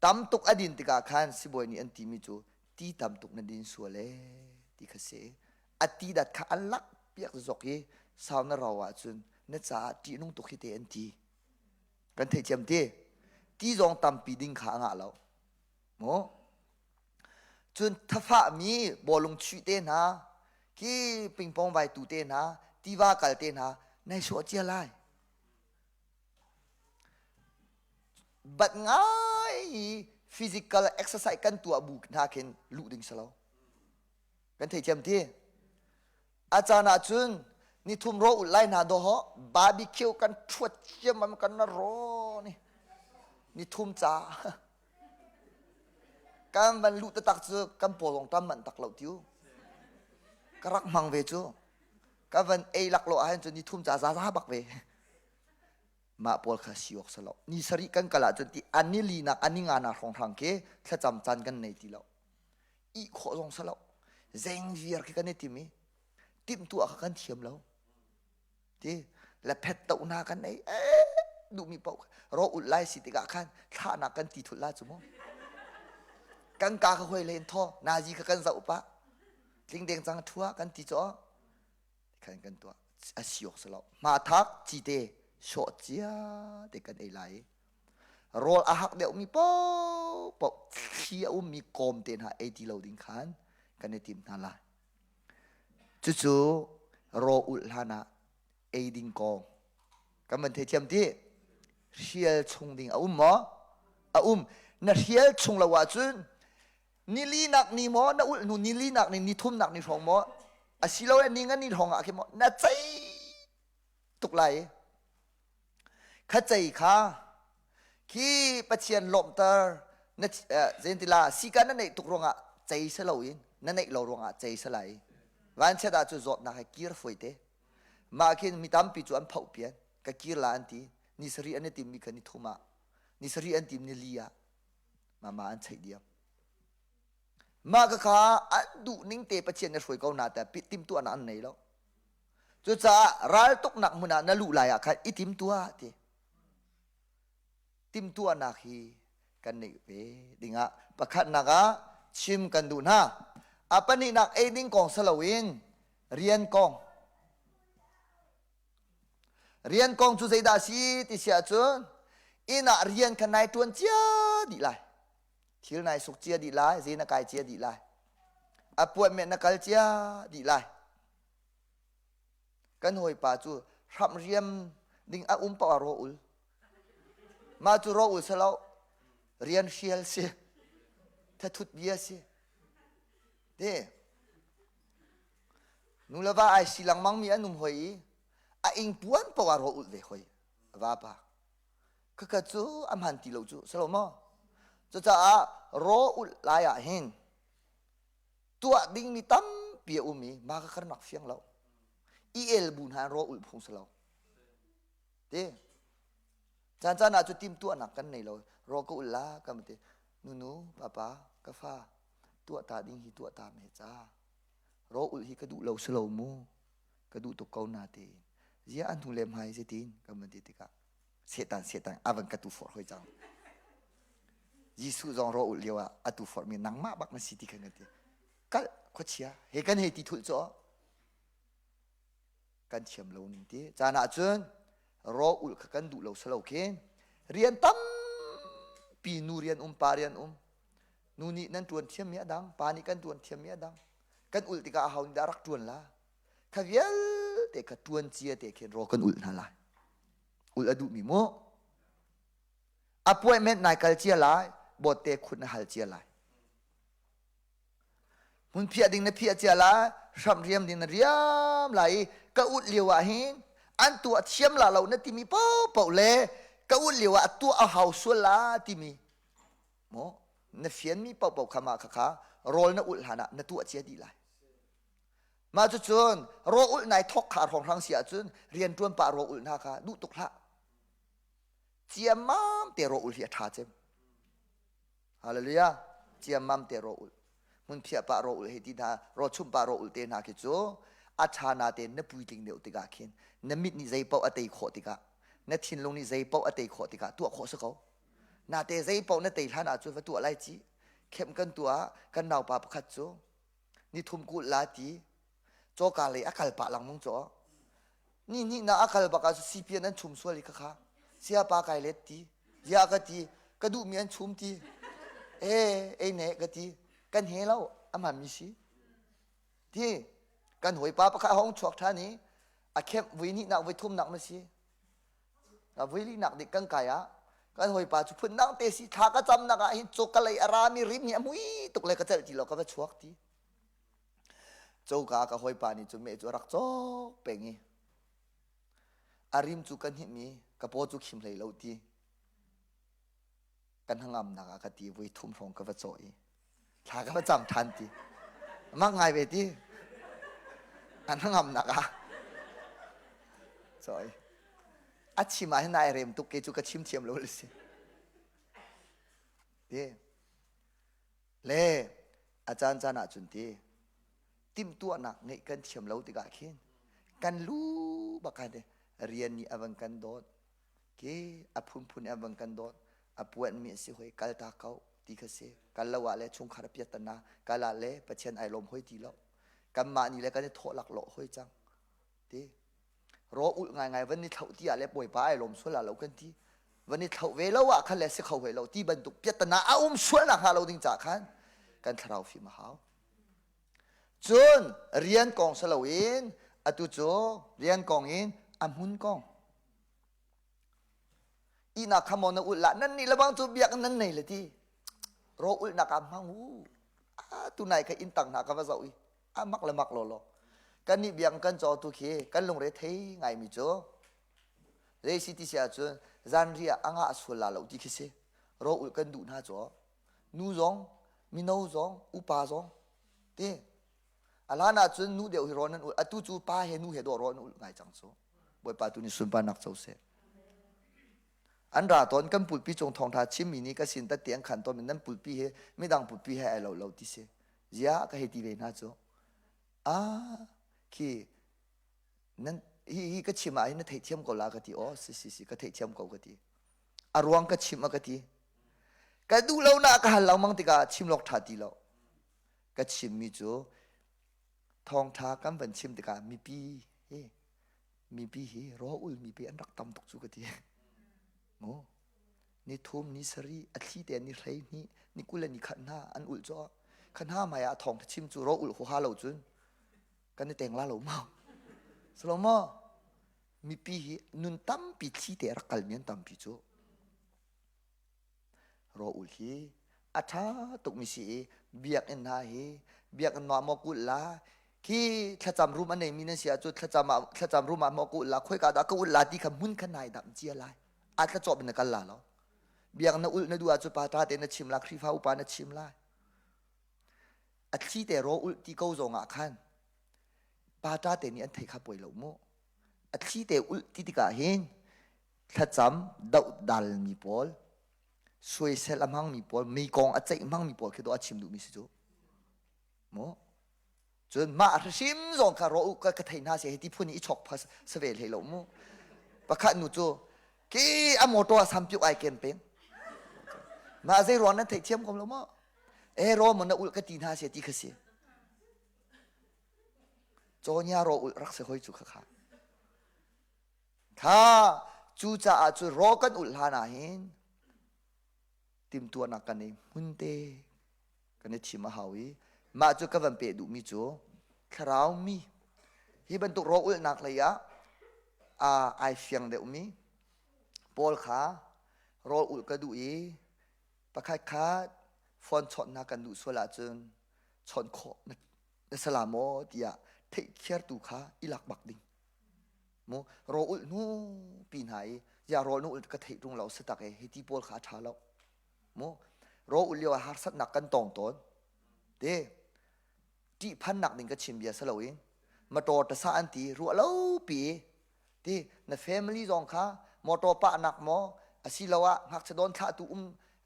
tam tuk a din tikah khan sibawi nih an timi cu ti tam tuk na din sual ee ti kha si a ti dat kha an lak piak zok i sau na rau ahcun na caah ṭihnung tuk hi te an ti kan theithiam ti ti zong tampi ding kha a ngah lo mu cun thafahmi bawlung chuih te hna ki pingpong vai tu te hna tiva kal te hna nai sawh cia lai bat ngai i physical exercise kan tuah bu hna khin luh ding si lo kan theithiam ti A caan ahcun nithum ro ulh lai hna dawh barbecue kan ṭhuat ciammam kan na raw ni nithum ca kan van luh taktak cu kan paw zong tam manh tak lo tiu ka rak hmang ve cu ka van ei lak lo ahhin cun nithum ca zaza bak ve mah pawl kha si awk si lo ni sarih kan kal ahcun ti ani linak ani nga nak hrawnghrang khi thlacam caan kan nei ti lo ih khawh zong si lo zeng viar khi kan i tim i timhtuah kha kan thiam lo ti le phet to na kan ei duhmi paoh ro ulh lai si tikah khan thlahnak kan ti thul la cu mu kan ka kha hoi len thaw nazi kha kan zoh pah tling deng cang thua kan ti chaw khan kan tuah a si awk si lo hmathak cite sawh cia te kan ei lai rawl a hak deuhmi paohpaoh thli a ummi kawm te hna ei ti lo ding khan kan i tim hna lai. Cucu raw ulh hlan ah ei ding kong kan van theithiam ti hrial chung ding a um maw? A um. Na hrial chung lo ahcun nili nak ni maw na ulh hnu nili nak ni ni thum nak ni hrawng maw asilo ni nga ni hrawng ah khin maw na cei tuk lai Kha cei kha khi Pathian lawmhter na zentila sika na neih tuk ruangah cei si loin na neih lo ruangah cei si lai. Vanchiat ah cu zawtnak he kir fuai te. Mah khin mi tampi cu an phoh pian ka kir la an ti. Ni sarih an i timmi kha ni thum ah ni sarih an tim ni li ah mama an cheih diam. Mah ka kha an duh ning te Pathian na hruai ko na ta timtuahnak an nei lo. Cucaah raltuknak hmun ah na luh lai ah khan i timtuah ti. Timtuahnak hi kan neih ve dingah pakhatnak ah chim kan duh hna. A pahnihnak ei ding kong si loin rian kong. Rian kong cu zeidah a si ti si ahcun inn ah rian kha nai ṭuan cia dih lai. Thil nai suk cia dih lai, zei na kai cia dih lai. Appointment na kal cia dih lai. Kan hawipa cu hramh riam ding a um paoh ah raw ul. Mah cu raw ul si lo, rian hrial si, thathut bia si. Te nu le va ai si lengmang mi an um hoi i a ing puan paoh ah raw ulh ve hoi vapa. Khakha cu a hman ti lo cu si lo maw? Cucaah raw ulh lai ah hin tuah dingmi tampi a um i mah kha kan rak fiang lo i el bu hna raw ulh phung si lo ti caan caan ah cu tim tuahnak kan nei lo raw ka ulh la kan ti nunu papa ka fa tuah ta ding hi tuah ta me ca raw ulh hi ka duh lo si lo mu ka duh tuk ko na ti zia an hnu le hmai zetin kan van ti tikah setan setan avan ka tu forh hoi cang Jesuh zong ro ulh lio ah a tu forhmi nangmah bak na si ti khan kan ti kal khuachia he kan hei ti thulh cu. Kan thiam lo ning ti. Caan ah cun raw ulh kha kan duh lo salo khin rian tampi nu rian um pa rian um nu nih nan ṭuan thiammi a dang pa nih kan ṭuan thiammi a dang kan ulh tikah aho nih dah rak ṭuan la kha vialte kha ṭuan cia te khin raw kan ulh hna lai ulh a duhmi mu appointment nai kal cia lai bawtte khut na hal cia lai Hmun phiah ding na phiah cia la, hramh riam ding na riam lai i ka ulh lio ah hin an tuah thiam la lo na timi paohpaoh le ka ulh lio ah tuah a hau sual la timi maw na fianmi paohpaoh kha mah khakha rawl na ulh hlan ah na tuah cia dih lai. Mah cucun rawl ulh nai thawk kha hrawnghrang si ahcun rian ṭuan pah rawl ulh hna kha duh tuk hlah. Ciammam te rawl ulh hi a ṭha cem. Hallelujah. Ciammam te ro ul. Hmun phiah pah ro ul hei ti hna, ro chumh pah ro ul te hna khi cu a ṭha na tein na puitling deuh tikah khin na mit nih zei paoh a tei khawh tikah na thinlung nih zei paoh a tei khawh tikah tuah khawh si ko. Nate zei paoh na tei hlan ahcun va tuah lai ci. Khem kan tuah kan naupa pakhat cu ni thum kul la ti cawka lei a kal pah langmang caw ni hnih na a kal bak ah sipian an chum sual i khakha siapa kai let ti ya ka ti ka duhmi an chum ti e ei ne ka ti kan he lo ama mi si ti kan hawipa pakhat hong chuak ṭhan i a khemh vui hnih nak vui thum nak ma si vui li nak dik kan kai ah kan hawipa cu phun dang te si thla ka cam nak ah hin cawka lei a rami rim hi a mui tuk le ka celh ti lo ka va chuak ti Coka ka hawipa nih cun meh cu a rak cawk peng i a rim cu ka hnimh i ka paw cu khim hlei lo ti kan hnangamnak ah ka ti voi thum hrawng ka va cawh i thla ka va cam ṭhan ti mak ngai ve ti an hnangamnak ah cawh i a chim ah hin ai rem tuk ke cu ka chim thiam lo le si ti Le a caancaan ahcun ti timhtuahnak ngeih kan thiam lo tikah khin kan lu bak khan rian nih a van kan dawt ke a phunphun a van kan dawt a puanmi a si hoi kal ta ko ti kha si kal lo ah le chungkhar a piat tana kal ah le Pathian ai lawm hoi ti lo kanmah nih le kan i thawh lak lawh hoi cang ti raw ulh ngaingai van i thlauh ti ah le bawipa ai lawm sual ah lo kan ti van i thlauh ve lo ah khan le si kho ve lo ti bantuk piatana a um sual nak hnga lo ding ca khan kan thlarau fim a hau cun rian kong si loin atu cu rian kong in a hmun kong ihnak kha maw na ulh lah nan nih lebang cu biak nan nei le ti raw ulhnak ah hmang u tunai kha inn tang hna ka va zoh i a mak le mak lawlaw kan nih biang kan caw tu khi kan lungre thei ngaimi cu zei si ti si ahcun zanriah a ngah sual la lo ti khi si ro ulh kan duh hna cu nu zong mino zong upa zong ti a hlan ahcun nu deuh hi rawn an ulh atu cu pa he nu he dawh rawn ulh ngai cang cu bawipa tu nih sunparnak co seh an ra tawn kan pulpi cung thawngtha chimmi nih ka sin tat ti an khan tawn nan pulpi he midang pulpi he ai lo lo ti si Ziah ka hei ti ve hna cu ah khi nan hi hi ka chim ah hin na theihthiam ko la ka ti aw si si si ka theihthiam ko ka ti a ruang ka chim a ka ti ka duh lo na ka hal lengmang tikah chim lawk ṭha ti lo ka chimmi cu thawngṭha kan van chim tikah mipi hi mipi hi raw ul mipi an rak tam tuk cu ka ti mu ni thum ni sarih a thli te ni 12 ni 20 le ni khat hna an ulh cu kha hna hmai ah thawng chim cu ro ulh huha lo cun kan i teng la lo ma salo ma mipi hi nun tampi thli te rak kal mi an tampi cu ro ul hi a ṭha tukmi si i biakinn hna hi biakinn ma maw kulh la khi thlacam room a neimi nan si ahcun thlacam ah thlacam room ah maw ka ulh la khoika dah ka ulh la ti kha hmun kha nai dam cia lai a thlacawp in na kal la lo biak na ulh na duh ahcun pa ṭha te na chim la Khrihfa upa na chim lai a thli te ro ulh ti ko zong ah khan pa ṭa te nih an thei kha poi lo mu a thli te ulh ti tikah hin thlacam dohdal mi pawl suaisel a hmangmi pawl mi kong a ceih hmangmi pawl khi do a chim duhmi si cu mu cun mah hrim zong kha ro ka ka thei hna se hi ti phun i chok pha save hlei lo mu pakhat nu cu ki a motor a sam piuk ai ken peng mah zei ruang nan theih thiam kom lo maw e ro mo na ul ka ti hna se ti kha si cawnya ro ul rak se hoi cu kha kha. Kha cucaah cu raw kan ulh hlan ah hin timhtuahnak kan ei hmunte kan i thim a hau i mah cu ka van peh duhmi cu thlarau mi hi bantuk raw ulhnak lei ah ai fiang deuhmi Paul kha rawl ulh ka duh i pakhat khat phone chawnhnak kan duh sual ahcun chawnh khawh na si la maw tiah theihkhiartu kha i lak bak ding. Mu rawl ulh hnu pi hna i ya rawl nu ulh ka theih ṭung lo si tak e hi ti pawl kha a ṭha lo. Mu rawl ulh lio ah harsatnak kan tong tawn. Te ṭihphannak ding ka chim bia si loin motor tasa an ti ruah lo pi ti na family zong kha motor pahnak maw asiloah ngakchia dawn thlahtu um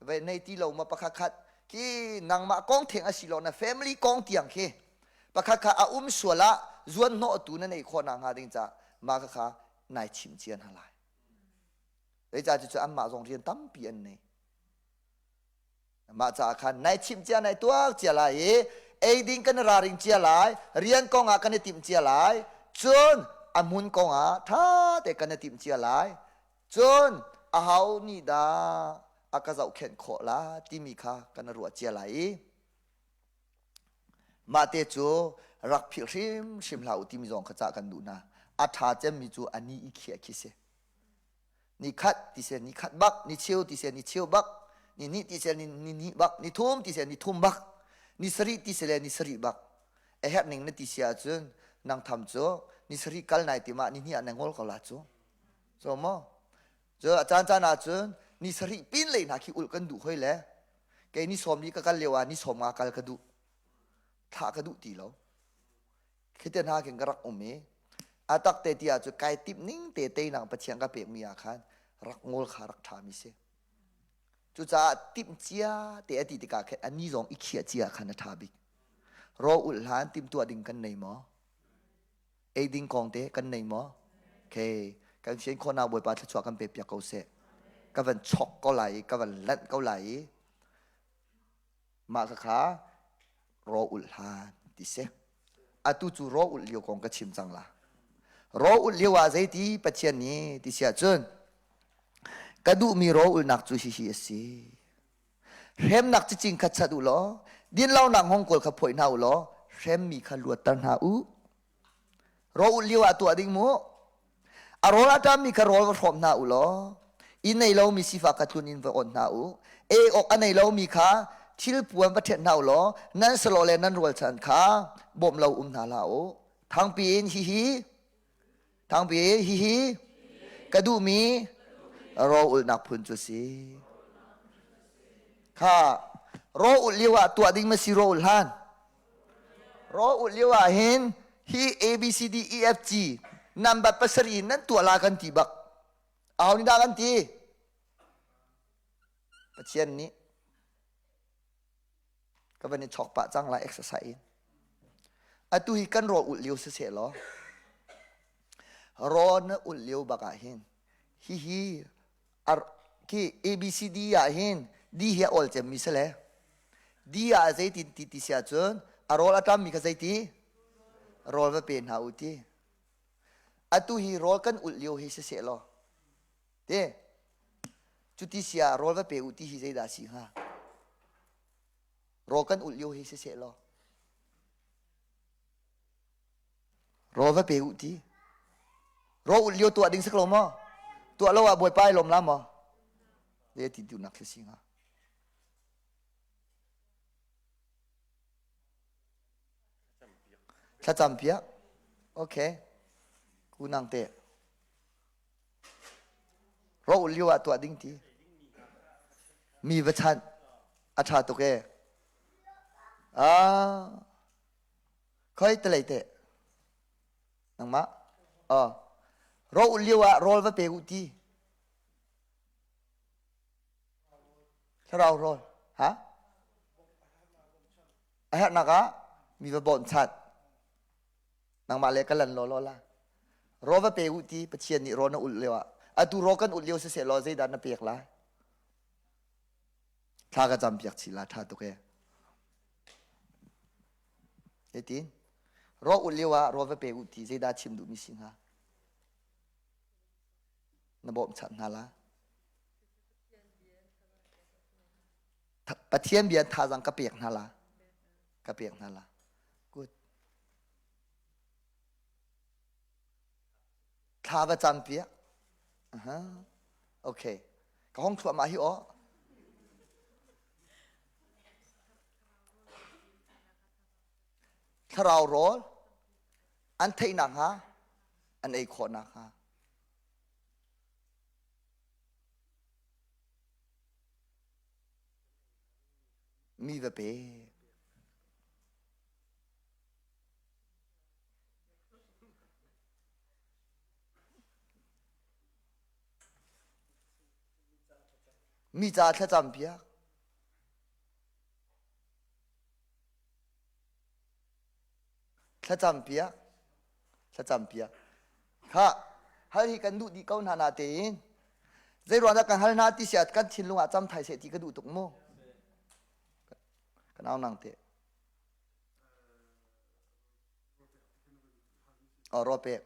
ve nei ti lo ma pakhat khat khi nangmah kong theng asilo na family kong tiang khi pakhat kha a um sual ah zuan hnawh tu na nei khawh nak hnga ding ca ma kha kha nai chim cia hna lai zeicah cu anmah zong rian tampi an nei Mah caah khan nai chimh cia nai tuak cia lai i ei ding kan i raring cia lai, rian kong ah kan i timh cia lai, cun a hmun kong ah ṭha te kan i timh cia lai, cun aho nih dah a ka zohkhenh khawh la timi kha kan i ruah cia lai i mah te cu rak philh hrimhrim hlah u timi zong kha cah kan duh hna. A ṭha cemmi cu a ni i khiah khi si. Ni khat ti seh ni khat bak, ni cheu ti seh ni cheu bak, ni hnih ti seh ni hnih bak, ni thum ti seh ni thum bak, ni sarih ti seh le ni sarih bak. A herh ning na ti si ahcun nang tham cu ni sarih kal nai tim ah ni hnih ah na ngol ko la cu. So maw? Cu a caan caan ahcun ni sarih pin lei hna khi ulh kan duh hoi le kei ni sawm li ka kal lio ah ni sawm nga kal ka duh. Thlah ka duh ti lo. Khite hna khin ka rak um i a tak te ti ahcun kai timh ning te teinak Pathian ka pekmi ah khan rak ngawl kha rak ṭhami si. Cucaah timh cia te a ti tikah khin a ni zong i khiah cia khan a ṭha bik. Raw ulh hlan timhtuah ding kan nei maw? Ei ding kong te kan nei maw? Okay, kan fian khawhnak Bawipa thluachuah kan pe piak ko seh. Ka van chok ko lai i ka van lanh ko lai i Mah khakha raw ulh hlan ti si. Atu cu raw ulh lio kong ka chim cang la. Raw ulh lio ah zeiti Pathian nih ti si ahcun ka duhmi raw ulhnak cu hihi a si. Hremnak cicing kha chat u law dinlonak hngawngkawl kha phoih hna u law hremmi kha luatter hna u. Raw ulh lio ah tuah ding mu. A rawl a ṭammi kha rawl va hrawm hna u law inn nei lomi sifak kha tlun in va awnh hna u. Ei awk a nei lomi kha thil puan va ṭhenh hna u law nan salo le nan rualchan kha bawmh lo um hna hlah u. Thangpi in hihi thangpi in hihi ka duhmi rawl ulhnak phun cu si. Kha rawl ulh lio ah tuah ding ma si rawl ulh hlan? Rawl ulh lio ah hin hi A B C D E F G number pasarih in nan tuah la kan ti bak. Aho nih dah kan ti? Pathian nih ka van i chawk pah cang lai exercise in. Atu hi kan rawl ulh lio siseh law rawl na ulh lio bak ah hin hihi ar khi ABCD ah hin D hi a awl cemmi si le D ah zeitin ti ti si ahcun a rawl a ṭammi kha zeiti rawl va pe hna u ti atu hi rawl kan ulh lio hi siseh law te cuti si ah rawl va pe u ti hi zeidah si hnga rawl kan ulh lio hi siseh law Rawl va pe u ti. Rawl ulh lio tuah ding si ko maw? Tuah lo ah Bawipa i lawm la maw? Le ti duhnak khi si hnga. Thlacam piak. Okay. Kunang te. Rawl ulh lio ah tuah ding ti. Mi va chanh. A ṭha tuk e. Ah. Khoi talei teh? Nangmah? Oh. Ro lio ah rawl va pe u ti. Thlarau rawl. Ha? A herhnak ah mi va bawmh chat. Nangmah le ka lan law law la. Rawl va pe u ti Pathian nih rawl na ulh lio ah. Atu rawl kan ulh lio siseh law zeidah na pek lai? Thla ka cam piak chih la ṭha tuk e. Hitin raw ulh lio ah rawl va pe u ti zeidah chim duhmi si hnga? Na bawmchanh hna la. Pathian bia thazaang ka pek hna la. Ka pek hna la. Good. Thla va cam piak. Uh-huh. Okay. Ka hong thluahmah hi aw. Thlarau rawl an theih nakhnga an ei khawh nakhnga. Mi va pe. Mi ca thlacam piak. Thlacam piak. Thlacam piak. Kha hal hi kan duh dih ko hna na tein zei ruang dah kan hal hna ti sia kan thinlung ah cam thai seh ti ka duh tuk mu. Kan au nang te. Oh, ro pek.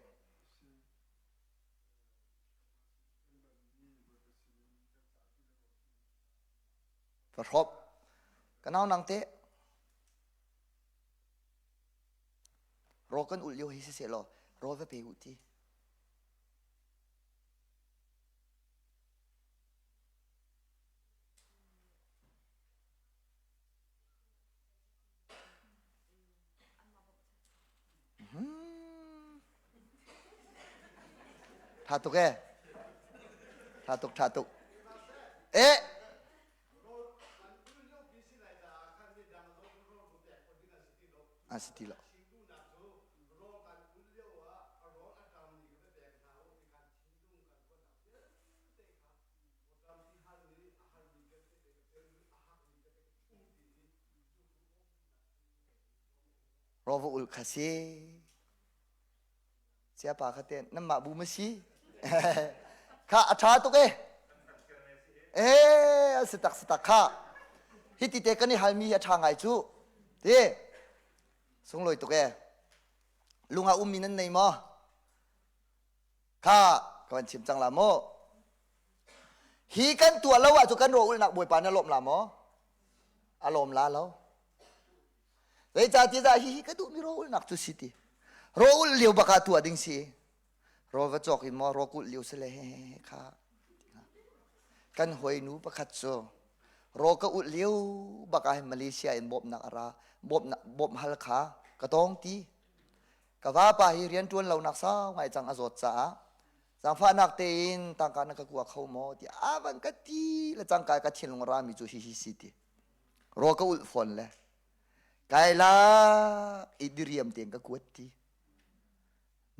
Va hrawp. Ka nau nang te. Ro kan ulh lio hi siseh law rawl va pe u ti. Tha tuk e. Tha tuk, tha tuk. Eh! A si ti lo. Rawva ul kha si. Siapa kha te nan mah bu ma si. Kha a ṭha tuk e. Eh, a si tak si tak kha. Hi ti te kan i halmi hi a ṭha ngai cu. Ti. Sunglawi tuk e. Lung ah ummi nan nei maw? Kha ka van chim cang la mu. Hi kan tuah lo ahcun kan raw ulnak Bawipa na lawm la maw? A lawm la lo. Zeicahtiah dah hihi ka duhmi raw ulnak cu si ti. Raw ulh lio bak ah tuah ding si. Rawl va cawk in maw raw kulh lio si le he he kha. Kan hawinu pakhat cu raw ka ulh lio bak ah hin Malaysia in bawmhnak a ra. Bawmhnak bawmh hal kha ka tong ti. Ka vapa hi rian ṭuan lonak sau ngai cang a zawt caah zaangfahnak tein tangka na ka kua kho maw tiah a van ka ti le cangka ka thinlung a rami cu hihi si ti. Raw ka ulh fawn le kai lak i diriam tein ka kuat ti.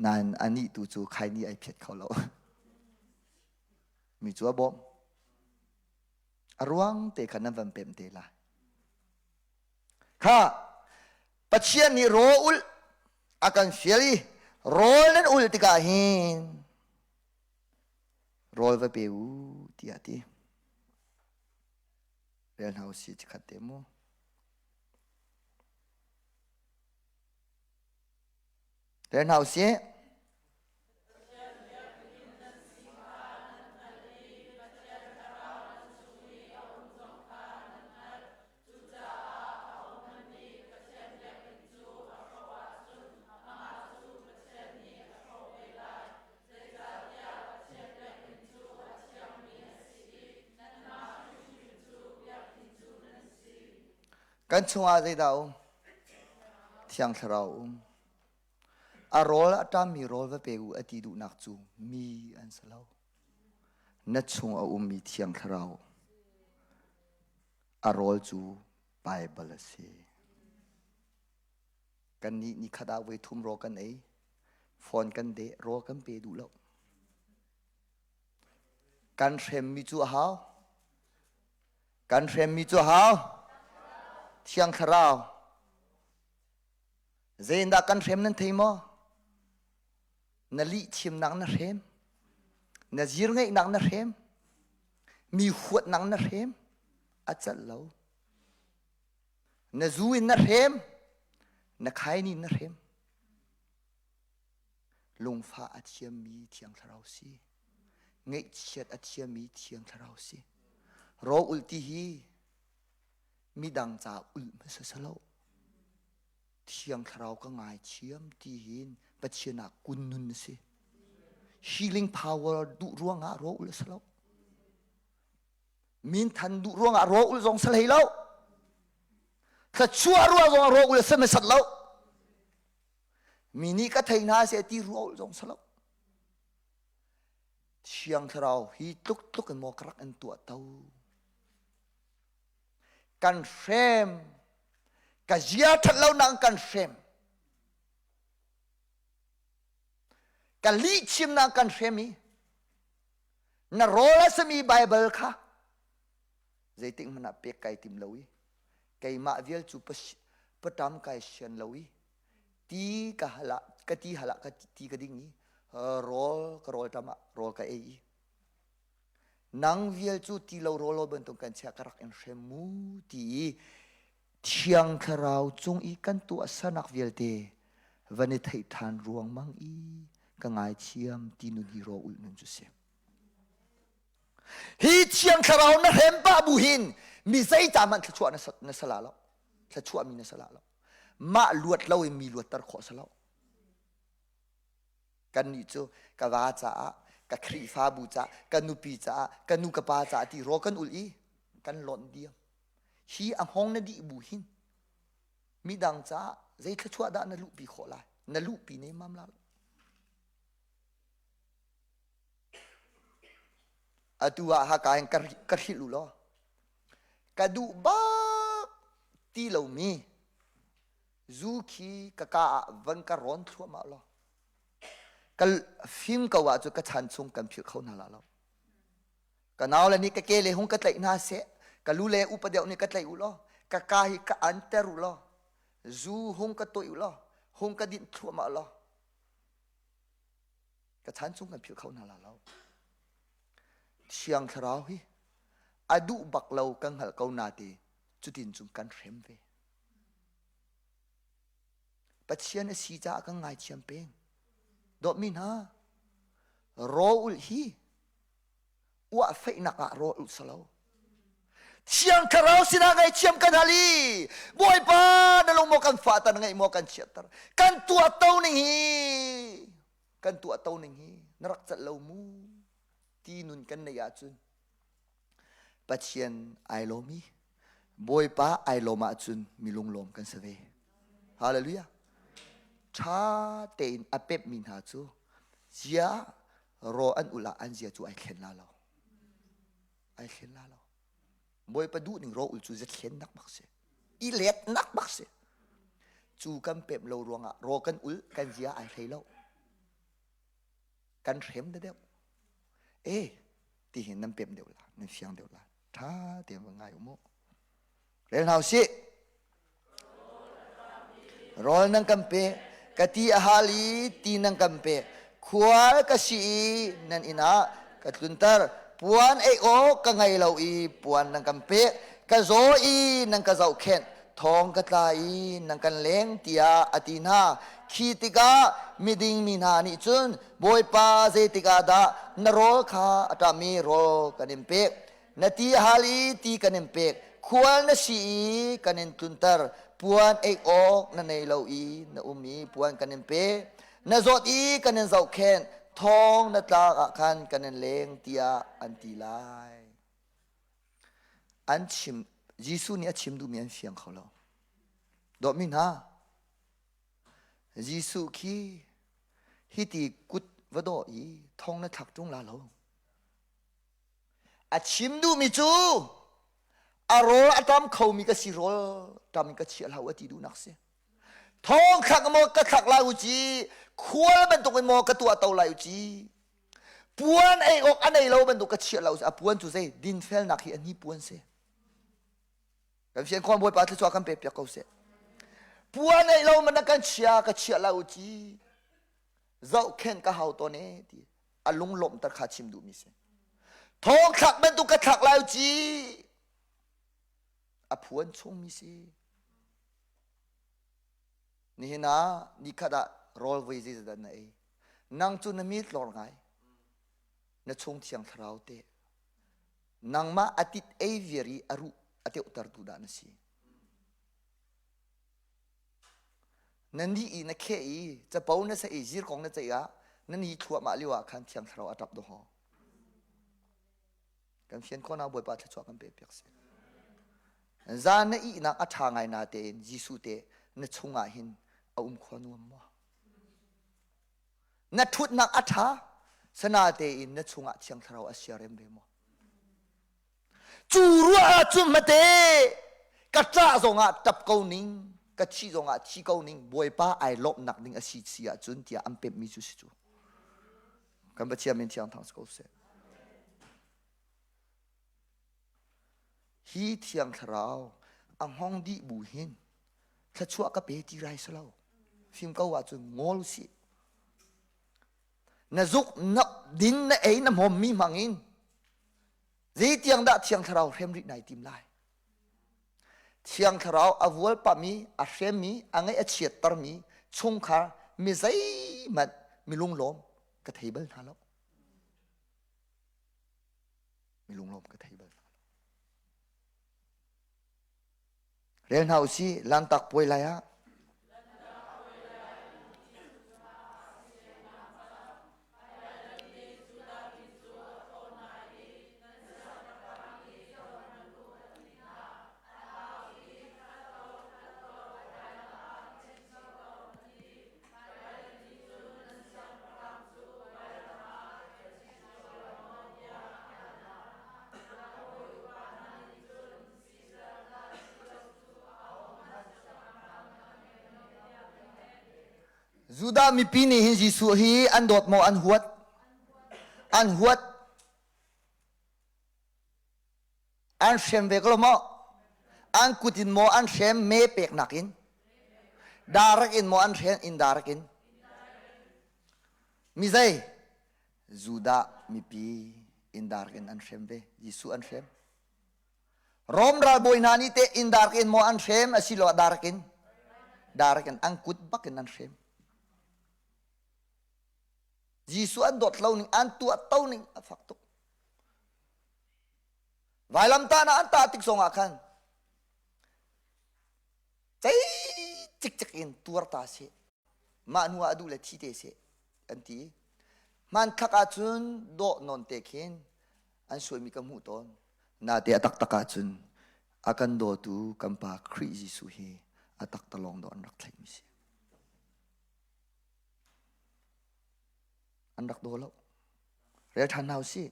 Nain anih tu cu khaini ai phiat kho lo. Mi cu a bawm. A ruang te kha nan van pem te lai. Kha Pathian nih raw ulh a kan fial i rawl nan ulh tikah hin rawl va pe u tiah a ti. Rel hna usih chikkhat te mu. Rel hna usih. Kan chungah zeidah um? Thiang Thlarau um. A rawl a ṭammi rawl va pe u a ti duhnak cu mi an si lo. Na chung a ummi Thiang Thlarau a rawl cu Baibal a si. Kannih nikhat ah voi thum rawl kan ei, phone kan deh, rawl kan pe duh lo. Kan hremmi cu a hau. Kan hremmi cu a hau. Thiang Thlarau. Zeiindah kan hrem nan thei maw? Na lih chimnak na hrem. Na zir ngeihnak na hrem. Mi huatnak na hrem. A celh lo. Na zu in na hrem. Na khaini na hrem. Lungfah a thiammi Thiang Thlarau si. Ngaihchiat a thiammi Thiang Thlarau si. Ro ulh ti hi midang ca ulh hmasa si lo. Thiang Thlarau ka ngaithiam ti hin Pathian ah kun nun a si. Healing power duh ruangah ro ulh a si lo. Minthan duh ruangah ro ulh zong si hlei lo. Thluachuah ruah zongah ro ulh a si hmasat lo. Mi nih ka thei hna seh ti ruah ulh zong si lo. Thiang Thlarau hi tluk tluk in maw ka rak in tuah to. Kan hrem, ka zia ṭhat lonak kan hrem. Ka lihchimnak kan hrem i na rawl a simi Baibal kha zeitik hmanh ah pek kai tim lo i keimah vial cu paṭam kai sian lo i ti ka hal ah ka ti hal ah ka ti ka ding i rawl ka rawl ṭam ah rawl ka ei i nang vial cu ti lo rawl lo bantuk kan chia ka rak in hrem mu ti i Thiang Thlarau cung i kan tuahsernak vialte van i theih ṭhan ruangmang i ka ngaithiam ti nun hi raw ulh nun cu si. Hi Thiang Thlarau na hrem pah bu hin mi zei ca hmanh thluachuah na sala lo. Thluachuah mi na sala lo. Mah luat lo in mi luatter khawh si lo. Kannih cu ka va caah, ka Khrihfabu caah, ka nupi caah, ka nu ka pa caah ti raw kan ulh i kan lonh diam. Hi a hngawng na dih bu hin midang caah zei thluachuah dah na luhpi khawh lai? Na luhpi nemmam la lo. Atu ah haka in ka hrilh u law ka duh bak ti lomi zu khi ka ka ah van ka rawn thluahmah law ka fim ko ah cu ka chan chung kan philh kho hna la lo. Ka nau le nih ka ke le hung ka tlaih hna seh, ka lu le upa deuh nih ka tlaih u law, ka ka hi ka an ter u law, zu hung ka tuih u law, hung ka dinh thluahmah law, ka chan chung kan philh kho hna la lo. Thiang Thlarau hi a duh bak lo kan hngalh ko na te cutin cun kan hrem ve. Pathian a si caah kan ngaithiam peng. Dawtmi hna, raw ulh hi uah feihnak ah rawl ulh salo. Thiang Thlarau sinah ngaihthiam kan hal i Bawipa na lung maw kan fahter na ngaih maw kan chiatter kan tuah to ning hi kan tuah to ning hi na rak celh lo mu ti nun kan neih ahcun Pathian ai lawm i Bawipa ai lawm ahcun mi lunglawm kan si ve. Hallelujah. Ṭha tein a pepmi hna cu zia raw an ulh ah an zia cu ai thlen la lo. Ai thlen la lo. Bawipa duh ning raw ul cu zathlennak bak si. I letnak bak si. Cu kan pep lo ruangah raw kan ul kan zia ai hlei lo. Kan hrem da deuh. E ti hin nan pem deuh la, nan fiang deuh la. Ṭha tein va ngai u mu. Rel hna usih. Rawl nan kan pe, ka ti a hal i ti nan kan pe. Khual ka si i nan inn ah ka tlunter. Puan ei awk ka ngei lo i puan nan kan pek. Ka zaw i nan ka zohkhenh. Thong ka tla i nan kan leng tiah a ti hna. Khi tikah miding mi hna nih cun Bawipa zeitik ah dah na rawl kha a ṭam i rawl kan in pek? Na ti a hal i ti kan in pek. Khual na si i kan in tlunter. Puan ei awk na nei lo i na um i puan kan in pe. Na zawt i kan in zohkhenh. Thong na tlak ah khan kan in leng tiah an ti lai. An chim Jesuh nih a chim duhmi an fiang kho lo. Dawtmi hna, Jesuh khi hiti kut va dawh i thong na thlak ṭung la lo. A chim duhmi cu a rawl a ṭam khomi ka si rawl ṭam in ka chiah hlah u a ti duhnak si. Thong thlak maw ka thlak lai u ci, khual bantuk in maw ka tuah to lai u ci. Puan ei awk a nei lo bantuk ka chiah lo a puan cu zei dinfelnak hi a ni puan si. Kan fian khuan Bawipa thluachuah kan pek piak ko seh. Puan ei lo man kan chia ka chiah lai u ci. Zohkhenh ka hau tawn e ti. A lunglawmhter kha chim duhmi si. Thong thlak bantuk ka thlak lai ci. A phuan chungmi si. Nihin ah nikhat ah rawl voi zeizat na ei. Nang cu na mit lor ngai. Na chung thiang thlarau te nangmah atit ei viar i a ruh a teuhtertu dah na si? Na ni i na kheh i capo na seh i zirkong na ceih ah na ni thluahmah lio ah khan thiang thlarau a ṭap dawhaw. Kan fian khawhnak Bawipa thluachuah kan pe piak seh. Zan na ihnak a ṭha ngai na tein Jesuh te na chungah hin a um khua nuam maw? Na ṭhutnak a ṭha sana tein na chungah Thiang Thlarau a siarem ve maw? Cu ruah ahcun mate ka ṭah zongah ṭap ko ning, ka thih zongah thi ko ning, Bawipa ai lawmhnak ding a si si ahcun tiah an pemhmi cu si cu. Kan Pathian min thiang thang si ko seh. Hi Thiang Thlarau a hngong dih bu hin thluachuah ka pe ti rai si lo. Fim ko ahcun ngawl sih. Na zuk na din na ei na hmawm mi hmang in zeitiang dah Thiang Thlarau hrem rih nai tim lai. Thiang Thlarau a vualpami, a hremmi, a ngaih a chiattermi chungkhar mi zeihmanh mi lunglawm ka thei bal hna lo. Mi lunglawm ka thei bal hna lo. Rel hna usih Lantak puai lai ah. Judah mipi nih hin Jesuh hi an dawt maw an huat? An huat. An hrem ve ko maw? An kut in maw an hrem me peknak in? Direct in maw an hrem indirect in? Mi zei? Judah mipi indirect in an hrem ve. Jesuh an hrem. Rom ralbawi hna nih teh indirect in maw an hrem asiloah direct in? Direct in an kut bak in an hrem. Jesuh an dawt lo ning, an tuah to ning a fak tuk. Vailamtah ah an tah tik zongah khan cei cikcek in tuar ta seh. Mah hnu ah a duh le thi te seh an ti. Hmanthlak ahcun dawh nawn te khin an suaimi ka hmuh tawn. Nate a taktak ahcun a kan dawtu kan Pa Khrih Jesuh hi a taktalawng dawh an rak thlaihmi si. An rak daw lo. Rel ṭhan hna usih.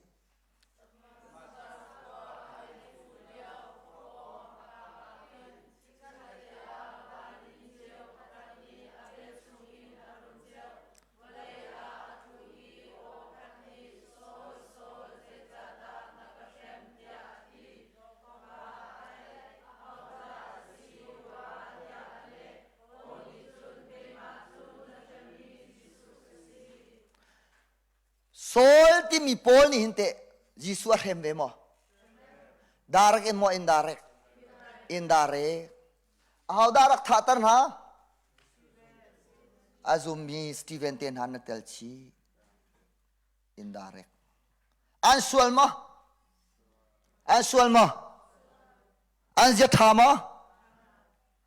Saul timi Paul nih hin teh Jesuh a hrem ve maw? Direct in maw indirect? Indirect. Ahodah rak thahter hna? A zummi Stephen te hna na tel chih. Indirect. An sual maw? An sual maw? An zia ṭha maw?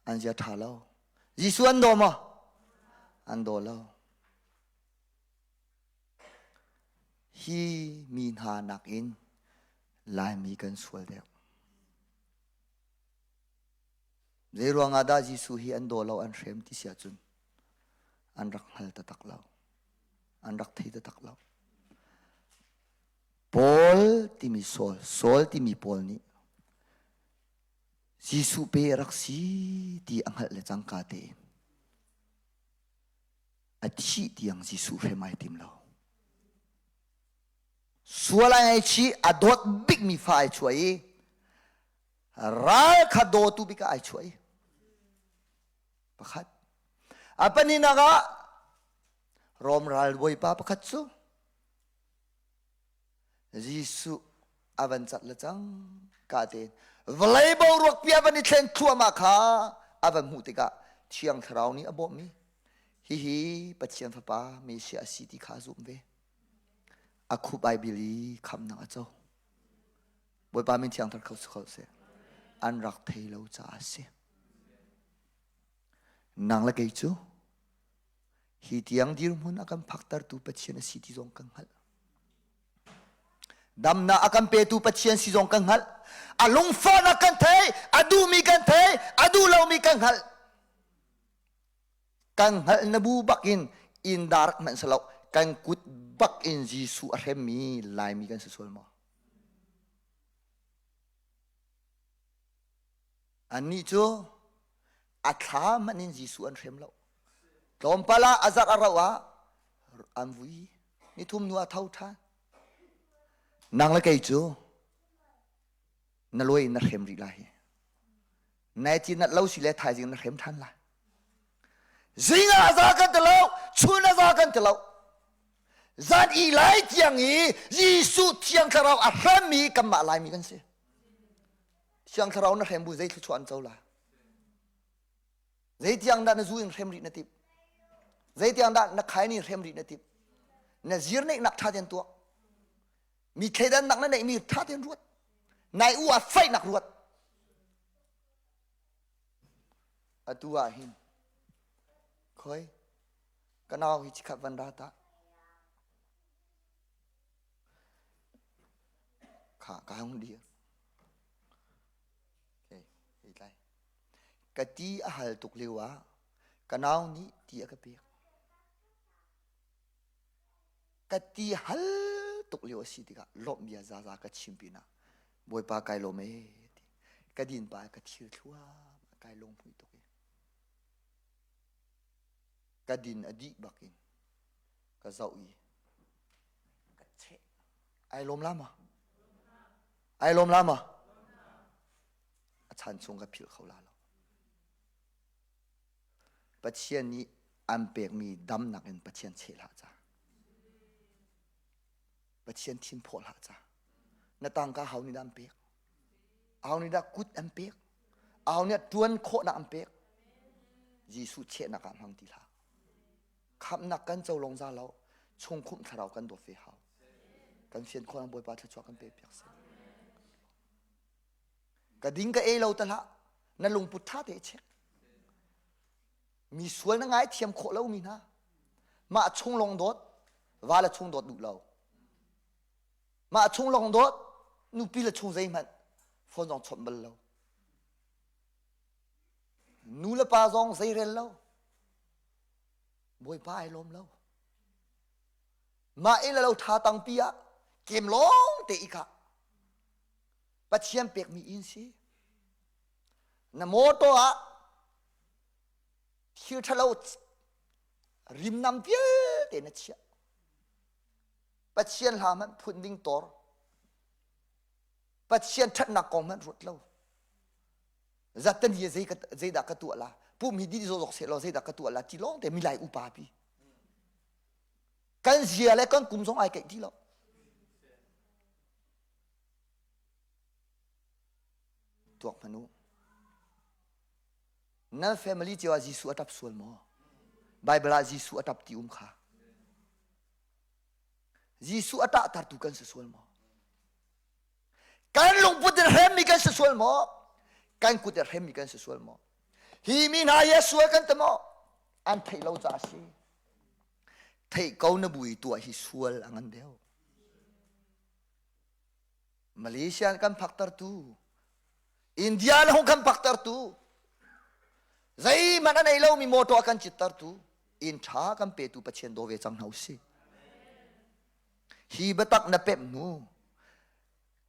An zia ṭha lo. Jesuh an daw maw? An daw lo. Hi mi hna nakin Laimi kan sual deuh. Zei ruangah dah Jesuh hi an daw lo an hrem ti si ahcun an rak hngal taktak lo. An rak thei taktak lo. Paul timi Saul, Saul timi Paul nih Jesuh pe a rak si ti a hngalh le cangka tein a thih tiang Jesuh hrem ai tim lo. Sual ai ngaihchih a dawt bikmi fa ai chuah i ral kha dawtu bik ah ai chuah i pakhat a pahnihnak ah Rom ralbawipa pakhat cu Jesuh a van cat le cang ka tein vawlei boruak pi a van i thlen thluahmah kha a van hmuh tikah Thiang Thlarau nih a bawmhmi hihi Pathian Fapa Messiah a si ti kha a zumh ve. A khup ai bil i khamnak a co. Bawipa min thiang thar kho si kho seh. An rak thei lo caah a si. Nang le kei cu hi tiang dirhmun a kan phaktertu Pathian a si ti zong kan hngalh. Damnak a kan petu Pathian si zong kan hngalh. A lungfahnak kan thei, a duhmi kan thei, a duh lomi kan hngalh. Kan hngalh na bu bakin inn darak hmanh si lo, kan kut bak in Jesuh a hremmi Laimi kan si sual maw? Annih cu a thla hmanh in Jesuh an hrem lo. Tlawmpal ah a zarh a rauh ah an vui. Nithum hnu ah tho ṭhan. Nang le kei cu na lawi in na hrem rih lai hi. Nai ci nat lo si le thaizing na hrem ṭhan lai. Zing ah a za kan ti lo, chun a za kan ti lo. Zan i lai tiang i Jesuh Thiang Thlarau a hremmi kanmah Laimi kan si. Thiang Thlarau na hrem bu zei thluachuah an co la? Zeitiang dah na zu in hrem rih na timh? Zeitiang dah na khaini hrem rih na timh? Na zir neihnak ṭha tein tuah. Mi thleidannak na neihmi ṭha tein ruat. Nai u ah faihnak ruat. Atu ah hin khoi ka nau hi chikhat van ra ta. Kha ka hung dir. Okay, hei tlai. Ka ti a hal tuk lio ah ka nau nih ti a ka pek. Ka ti hal tuk lio a si tikah lawmh bia zaza ka chim pinah Bawipa kai lawm ee ti. Ka din pa ka thil thluahmah kai lunghmuih tuk i. Ka din a dih bak in ka zoh i ka cheh. Ai lawm la ma? Ai lawm la ma? A chan chung ka philh kho la lo. Pathian nih an pekmi damnak in Pathian cheh hlah ca. Pathian thin phawh hlah ca. Na tangka hau nih dah an pek? Hau nih dah kut an pek? Hau nih ṭuan khawhnak an pek? Jesuh chehnak ah hmang ti hlah. Khamhnak kan co lawng za lo, chungkhumh thlarau kan dawt ve hau. Kan fian khawh Bawipa thluachuah kan pe piak seh. Ka ding ka ei lo ta hlah, na lungput ṭha te check. Mi sual na ngai thiam khawh lo mi hna. Mah chung lawng dawt, va le chung dawt duh lo. Mah chung lawng dawt, nupi le chung zeihmanh phone zong chawnh bal lo. Nu le pa zong zei rel lo. Bawipa ai lawm lo. Mah inn le lo ṭha tangpi ah kem lawng te i kah. Pathian pekmi inn si. Na mawtaw ah thil ṭhalo rimnam vialte na chiah. Pathian hla hmanh phun ding tor. Pathian ṭhatnak kong hmanh ruat lo. Zatan hi zei zeidah ka tuah la? Pum hi dih zawk seh law zeidah ka tuah la ti lawng te milai upa pi. Kan zia le kan kum zong ai keih ti lo. Tuak hmanh u. Nan family cio ah Jesuh a ṭap sual maw? Bible ah Jesuh a ṭap ti um kha. Jesuh a ṭahtertu kan si sual maw? Kan lungput in hremmi kan si sual maw? Kan kut in hremmi kan si sual maw? Hi mi hna hi a sual kan ti maw? An theih lo caah a si. Theih ko na bu i tuah hi sual a ngan deuh. Malaysia kan phaktertu, India le hung kan phaktertu, zeihmanh a nei lomi motor a kan cittertu, inn ṭha kan petu Pathian daw ve cang hna usih. Hi biatak na pemh hnu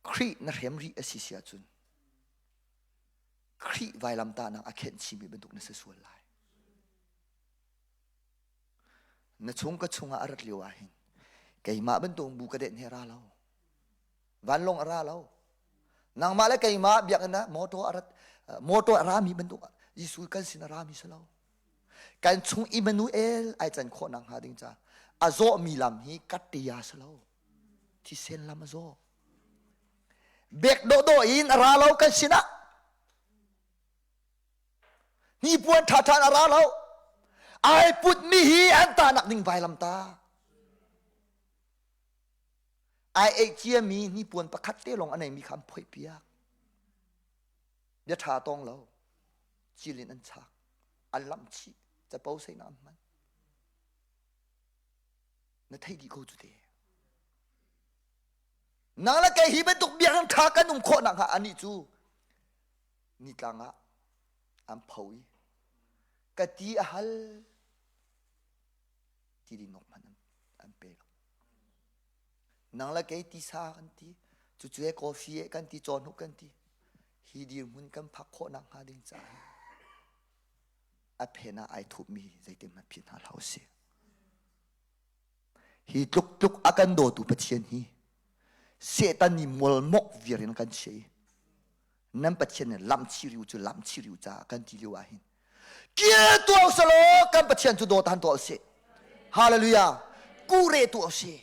Khrih na hrem rih a si si ahcun Khrih vailamtahnak a khenh chihmi bantuk na si sual lai. Na chung ka chungah a rat lio ah hin keimah bantuk bu ka denh he ra lo. Vanlawng a ra lo. Nangmah le keimah biakinn ah motor a rat motor a rami bantuk Jesuh kan sin a rami si lo. Kan chung Immanuel ai can khawh nak hnga ding ca a zawhmi lam hi kattia si lo. Thisen lam a zaw. Bek dawhdawh in a ra lo kan sinah. Hnipuan ṭhaṭha in a ra lo. Ai putmi hi an tahnak ding vailam ta. Ai eih ciami hnipuan pakhat te lawng a neimi kha an phoih piak. Bia ṭha tawng lo. Cil in an chak. An lamh chih. Capo seinak an hman. Na theih dih ko cu te. Nang le kei hi bantuk biakinn ṭha kan um khawh nakhnga anih cu nitlang ah an pho i ka ti a hal ti ding awk hmanh an pe lo. Nang le kei tisa kan ti, cucu he coffee he kan ti, cawhnuk kan ti. Hi dirhmun kan phak khawh nakhnga ding caah a phen ah ai thupmi zeitin hmanh phit hna hlah usih. Hi tluk tluk a kan dawtu Pathian hi Satan nih mualmok viar in kan chiah i nan Pathian nih lamchiriu cu lamchiriu caah kan ti lio ah hin kil tuah usalaw kan Pathian cu dawt han tuah usih. Hallelujah. Kure tuah usih.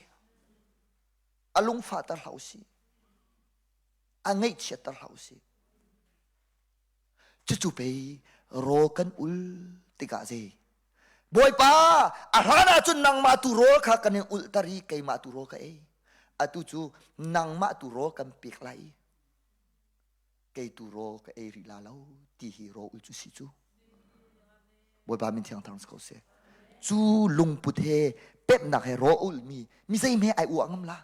A lungfahter hlah usih. A ngaihchiatter hlah usih. Cucu pei rawl kan ul tikah zei Bawipa a hlan ahcun nangmah tu rawl kha kan in ulhter i keimah tu rawl ka ei. Atu cu nangmah tu rawl kan pek lai i kei tu rawl ka ei rih la lo ti hi rawl ul cu si cu. Bawipa min thiang thang si ko seh. Cu lungput he pemhnak he rawl ulmi mi zei hme ai uah ngam la.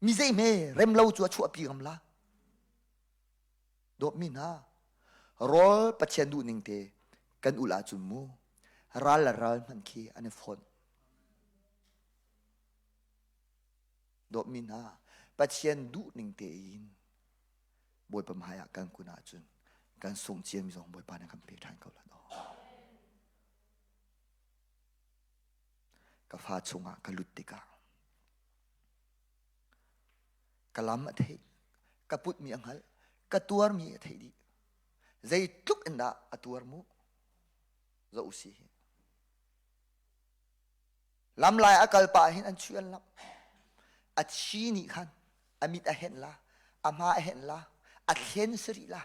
Mi zei hme rem lo cu a chuahpi ngam la. Dawtmi hna, rawl Pathian duhning te kan ulh ahcun mu ral le ral hmanh khi an i fonh. Dawtmi hna, Pathian duhning tein Bawipa hmai ah kan kun ahcun kan sungh ciami zong Bawipa nih kan pe ṭhan ko lai. Ka fa chungah ka lut tikah Ka lam a theih, ka putmi a hngalh, ka tuarmi a theih dih. Zeitluk in dah a tuar mu? Zoh usih hi. Lam lai a kal pah hin an chuih an lamh. A thi nih khan a mit a henh la, a hma a henh la, a thlen sarih la.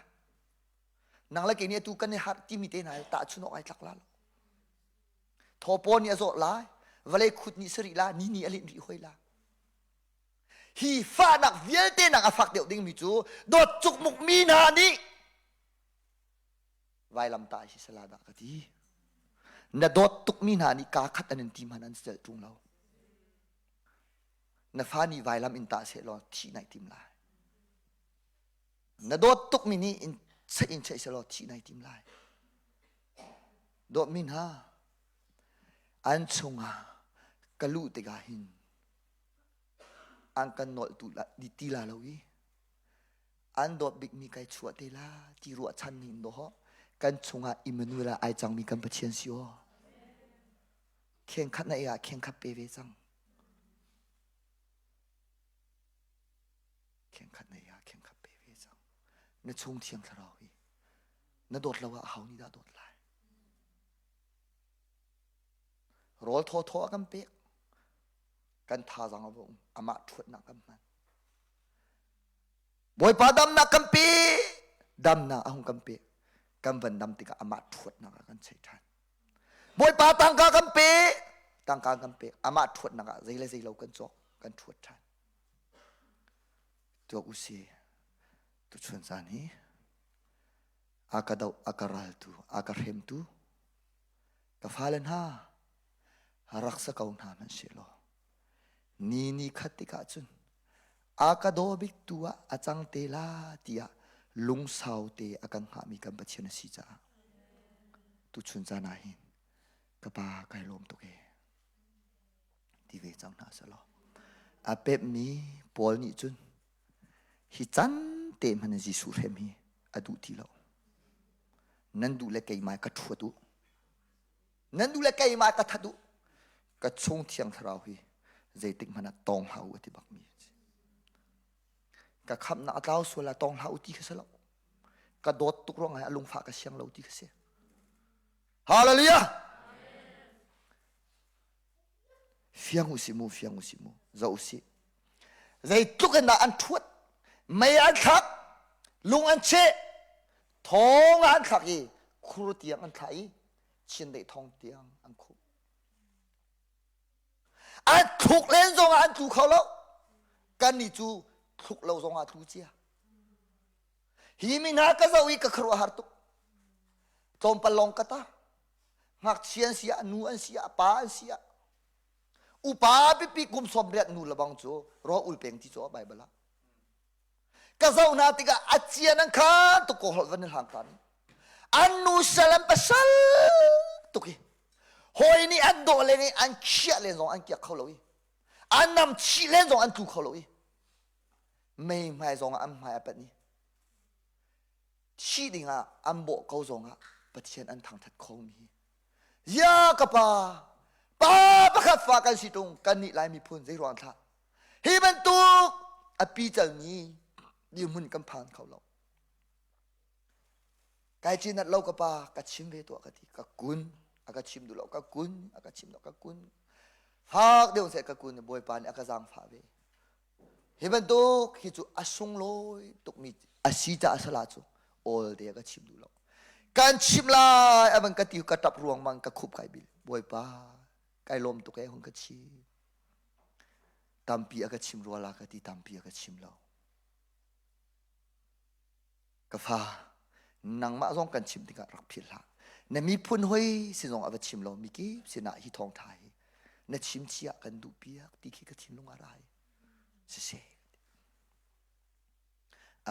Nang le kei nih atu kan i harh timi te hna hi tahchun awk ai tlak la lo. Thawpaw nih a zawh lai, vawlei khut nih sarih la, ni nih a linh rih hoi la. Hi fahnak vialte nak a fak deuh dingmi cu dawt cukmuk mi hna nih vailamtah hi sala dah ka ti. Na dawt tukmi hna nih kaa khat an in ti hmanh an celh ṭung lo. Na fa nih vailam in tah seh law thih nai tim lai. Na dawt tukmi nih in cheih in cheih seh law thih nai tim lai. Dawtmi hna, an chungah ka luh tikah hin an kan nawlh tu ti la lo i an dawt bikmi kai chuah te la ti ruahchan ning dawh kan chungah Emmanuel ah ai cangmi kan Pathian si aw khengkhat na ei ah khengkhat pe ve cang khengkhat na ei ah khengkhat pe ve cang na chung thiang thlarau hi na dawt lo ah hau nih dah dawt lai Rawl thawthaw a kan pek. Kan thazaang a va um. Amah ṭhuatnak kan hman. Bawipa damnak kan pe. Damnak a hung kan pe. Kan van dam tikah amah ṭhuatnak ah kan cheih ṭhan. Bawipa tangka kan pe. Tangka kan pek. Amah ṭhuatnak ah zei le zei lo kan cawk. Kan ṭhuat ṭhan. Tuak usih. Tuchun caan hi a ka doh, a ka raltu, a ka hremtu, ka fale hna rak sa ko hna hmanhsehlaw ni ni khat tikah cun a ka daw bik tu ah a cang te la tiah lungsau te a kan hngahmi kan Pathian a si caah tuchun caan ah hin ka pa kai lawm tuk ee ti ve cang hna selaw a pemmi Paul nih cun hi can te hmanh in Jesuh hrem hi a duh ti lo. Nan duh le keimah ka ṭhuat u. Nan duh le keimah ka that u. Ka chung thiang thlarau hi zeitik hmanh ah tawng hlah u a ti bakmi a si. Ka khamhnak a tlau sual ah tawng hlah u ti kha si lo. Ka dawt tuk ruangah a lungfah ka siang lo ti kha si. Hallelujah! Fiang usih mu, fiang usih mu, zoh usih. Zeitluk in dah an ṭhuat, mei an thlak, lung an cheh, thong ah an thlak i khur tiang an thlah i chindeih thong tiang an khuh. An thluk len zongah an tlu kho lo. Kannih cu thluk lo zongah tlu cia. Hi mi hna ka zoh i ka khuaruahhar tuk. Tlawmpal lawng ka tar. Ngakchia an si ah, nu an si ah, pa an si ah. Upa pipi kum 80 nu lebang cu rawl ul peng ti cu a Bible ah. Ka zoh hna tikah a cian an khan tuk ko holh van in hlang tan. An nu sal an pasal tuk i hawi nih an dawh len i an khiah len zong an kiak kho lo i an nam chih len zong an tlu kho lo i mei hmai zong ah an hmai a panh i thih dingah an bawh ko zongah Pathian an thangthat khomi hi ya ka pa pa pakhat fa kan si tung kan nih lai miphun zei ruang thlah hi bantuk a pi calmi dirhmun kan phan kho lo kai cinat lo ka pa ka chim ve tuah ka ti ka kun a ka chim duh lo ka kun a ka chim lo ka kun fak deuh seh ka kun bawipa nih a ka zaangfah ve Hi bantuk hi cu a sunglawi tukmi a si caah sala cu awl te ka chim duh lo. Kan chim lai a van ka ti ka tap ruangmang ka khup kai bil. Bawipa kai lawm tuk e hun ka chim. Tampi a ka chim rua la ka ti tampi a ka chim lo. Ka fa nangmah zong kan chim tikah rak philh hlah. Na miphun hoi si zong a va chim lo mi kip sinah hi thawngtha hi na chim chia kan duh piak ti khi ka thinlung ah rai siseh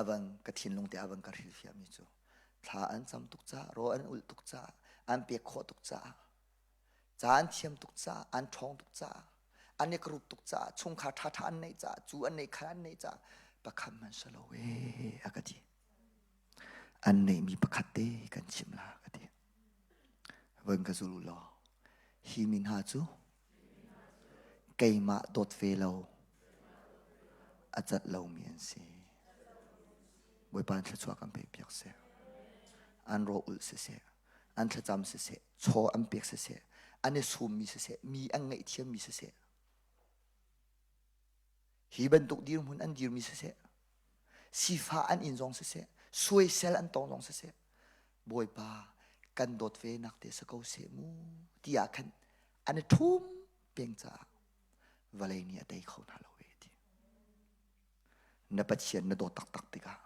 avang ka thinlung te avang ka hrilhfiah mi cu thla an cam tuk ca ro an ulh tuk ca an pek khawh tuk ca ca an thiam tuk ca an ṭhawng tuk ca an i karup tuk ca chungkhar ṭhaṭha an neih ca cu an neih kha an neih ca pakhat man salo e a ka ti an neihmi pakhat te kan chim la ka ti Van ka zul u law, hi mi hna cu keimah dawt ve lo a cat lomi an si. Bawipa in thluachuah kan pekpiak seh. An raw ulh siseh, an thlacam siseh, chaw an pek siseh, an i summi siseh, mi an ngaihthiammi siseh, hi bantuk dirhmun an dirmi siseh, sifah an in zong siseh, suaisel an tong zong siseh, Bawipa kan dawt ve nak te sa ko seh mu tiah khan an i ṭhum peng caah vawlei nih a tei kho hna lo e ti. Na Pathian na dawt taktak tikah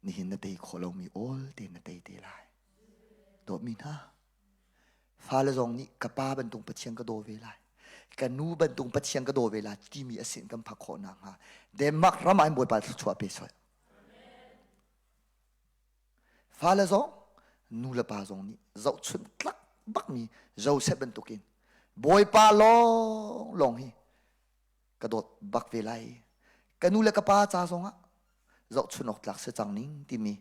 nihin na tei khawh lomi awl te na tei te lai. Dawtmi hna, fale zong nih ka pa bantuk Pathian ka daw ve lai. Ka nu bantuk Pathian ka daw ve lai timi a sin kan phak khawh nakhnga Denmark ram ah in Bawipa thluachuah pe sawh. Fale zong nu le pa zong nih zohchunh tlak bakmi Joseph bantukin Bawipa lawng lawng hi ka dawt bak ve lai. Ka nu le ka pa ca zongah zohchunh awk tlak si cang ning timi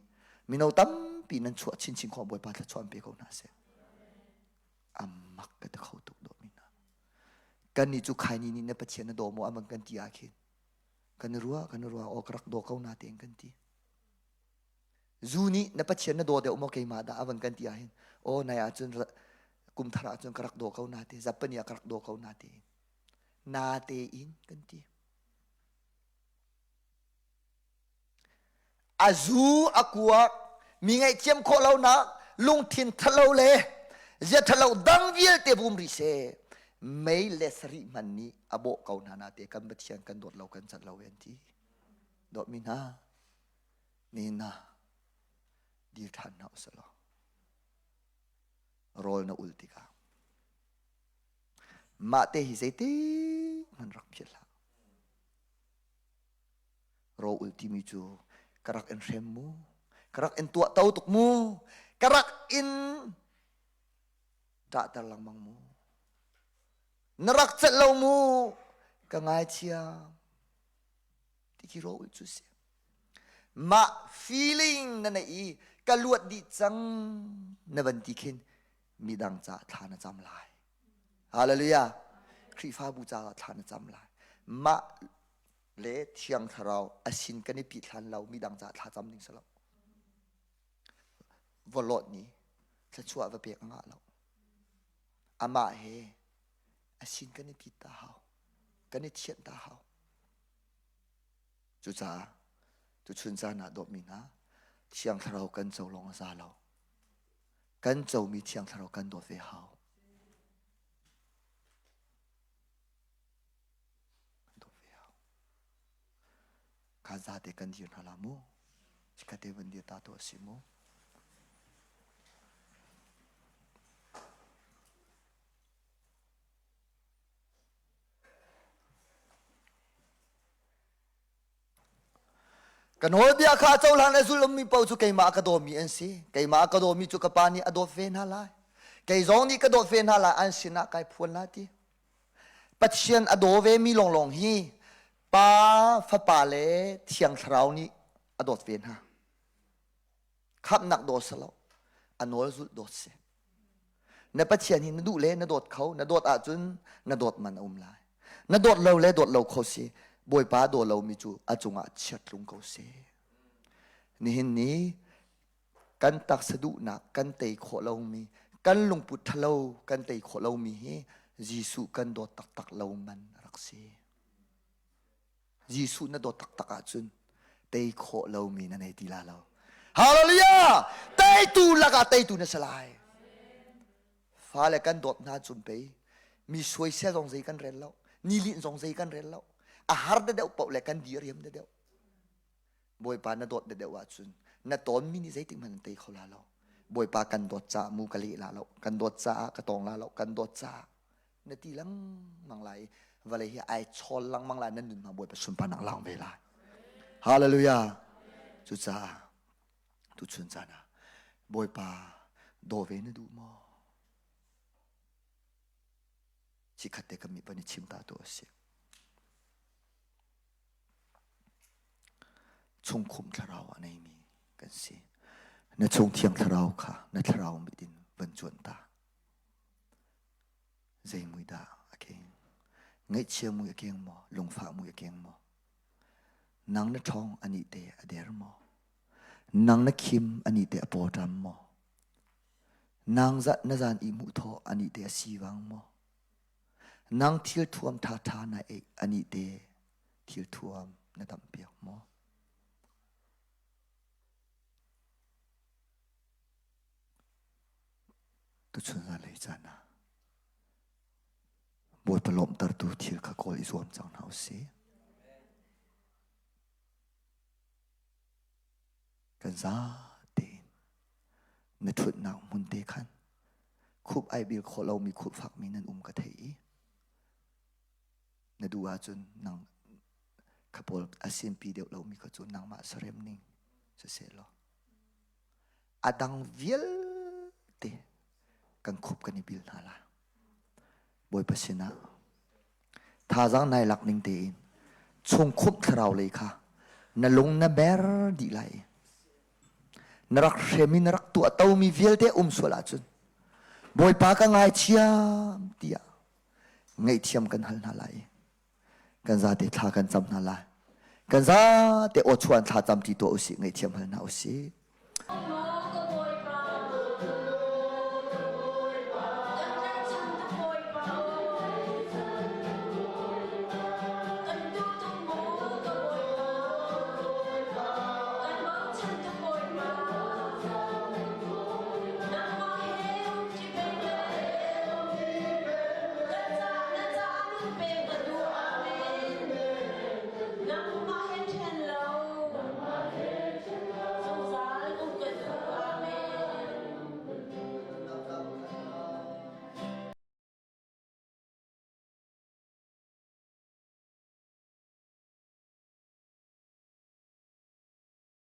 mino tampi nan chuah chinchin khawh Bawipa thluachuah an pe ko hna seh. Amak ka ti kho tuk dawtmi hna. Kan nih cu khaini nih na Pathian na daw maw amang kan ti ah khin kan i ruah kan i ruah aw ka rak daw ko na tein kan ti. Zu nih na Pathian na daw deuh maw keimah dah a van kan ti ahhin aw nai ahcun kum thar ahcun ka rak daw ko na te zapani ah ka rak daw ko na te na te in kan ti. A zu a kuak mi ngaihthiam khawh lonak lungthin thalo le zia thalo dang vialte bum ri se mei le sarih hman nih a bawh ko hna na te kan Pathian kan dawt lo kan cat lo an ti dawt mi hna Nihin ah dir ṭhan hna usih law rawl na ul tikah mah te hi zeitik hmanh rak philh hlah. Rawl ul timi cu ka rak in hrem mu, ka rak in tuahto tuk mu, ka rak in ṭahter lengmang mu. Na rak celh lo mu, ka ngaithiam. Ti khi rawl ul cu si. Mah feeling na neih i ka luat dih cang na van ti khin midang caah thla na cam lai. Hallelujah. Khrihfabu caah thla na cam lai. Mah le Thiang Thlarau a sin kan i pit hlan lo midang caah thla cam ding si lo. Vawlawt nih thluachuah va pek a ngah lo. Amah he a sin kan i pit ta hau. Kan i thianh ta hau. Cucaah tuchun caan ah dawtmi hna, Thiang Thlarau kan co lawng a za lo. Kan comi Thiang Thlarau kan dawt ve hau. Kan zate kan dir hna la mu. Chikkhat te van dir ta tuah si mu. Ka nawlbia kha a cohlan le zulmi paoh cu keimah a ka dawmi an si. Keimah a ka dawmi cu ka Pa nih a dawt ve hna lai. Kei zong nih ka dawt ve hna lai, an sinah kai phuan lai ti. Pathian a daw vemi lawnglawng hi Pa, Fapa le Thiang Thlarau nih a dawt ve hna. Khamhnak dawt si lo, a nawl zulh dawt si. Na Pathian hi na duh le na dawt kho, na dawt ahcun na dawt man a um lai. Na dawt lo le dawt lo kho si. Bawipa daw lomi cu a cungah chiat tlung ko si. Nihin ni kan taksa duhnak kan tei khawh lomi, kan lungput ṭhalo kan tei khawh lomi hi Jesuh kan dawt taktak lo man a rak si. Jesuh na dawt taktak ahcun tei khawh lomi na nei ti la lo. Hallelujah! Teitu lakah teitu na si lai. Fale kan dawt hna cun pei mi suaisel zong zei kan rel lo, ni lin zong zei kan rel lo. A har de deuh paoh le kan diriam de deuh. Bawipa na dawt de deuh ahcun na tawnmi nih zeitik hmanh an tei kho la lo. Bawipa kan dawt caah mu ka leh la lo, kan dawt caah ka tawng la lo, kan dawt caah na ti lengmang lai i vawlei hi ai chawl lengmang lai nan nun hna Bawipa sunparnak lang ve lai. Hallelujah. Cucaah tuchun caan ah Bawipa daw ve na duh maw? Chikkhat te kan mi pan i chim ta tu a si. Chungkhumh thlarau a neimi kan si. Na chung thiang thlarau kha na thlarau mit in van cuan ta. Zei mui dah a keng? Ngaihchia mui a keng maw? Lungfah mui a keng maw? Nang na ṭhawng anih te a der maw? Nang na khim anih te a pawṭam maw? Nang zat na zan i hmuh thaw anih te a sivang maw? Nang thil thuam ṭhaṭha na eih anih te thil thuam na damhpiak maw? Tuchun zanlei caan ah Bawipa lawmhtertu thil kha kawl i zuam cang hna usih. Kan zate in na ṭhutnak hmun te khan khup ai bil khawh lomi khup fakmi nan um ka thei i na duh ahcun nang kha pawl a sinpi deuh lomi kha cu nangmah sarem ning siseh law a dang vialte kan khup kan i bil hna la. Bawipa sinah thazaang nai lak ning tein chungkhumh thlarau lei kha na lung na mer dih lai. Na rak hrem i na rak tuah tomi vialte um sual ahcun Bawipa ka ngaithiam tiah ngaihthiam kan hal hna lai. Kan zate thla kan cam hna lai. Kan zate aw chuan thla cam ti tuah usih ngaihthiam hal hna usih.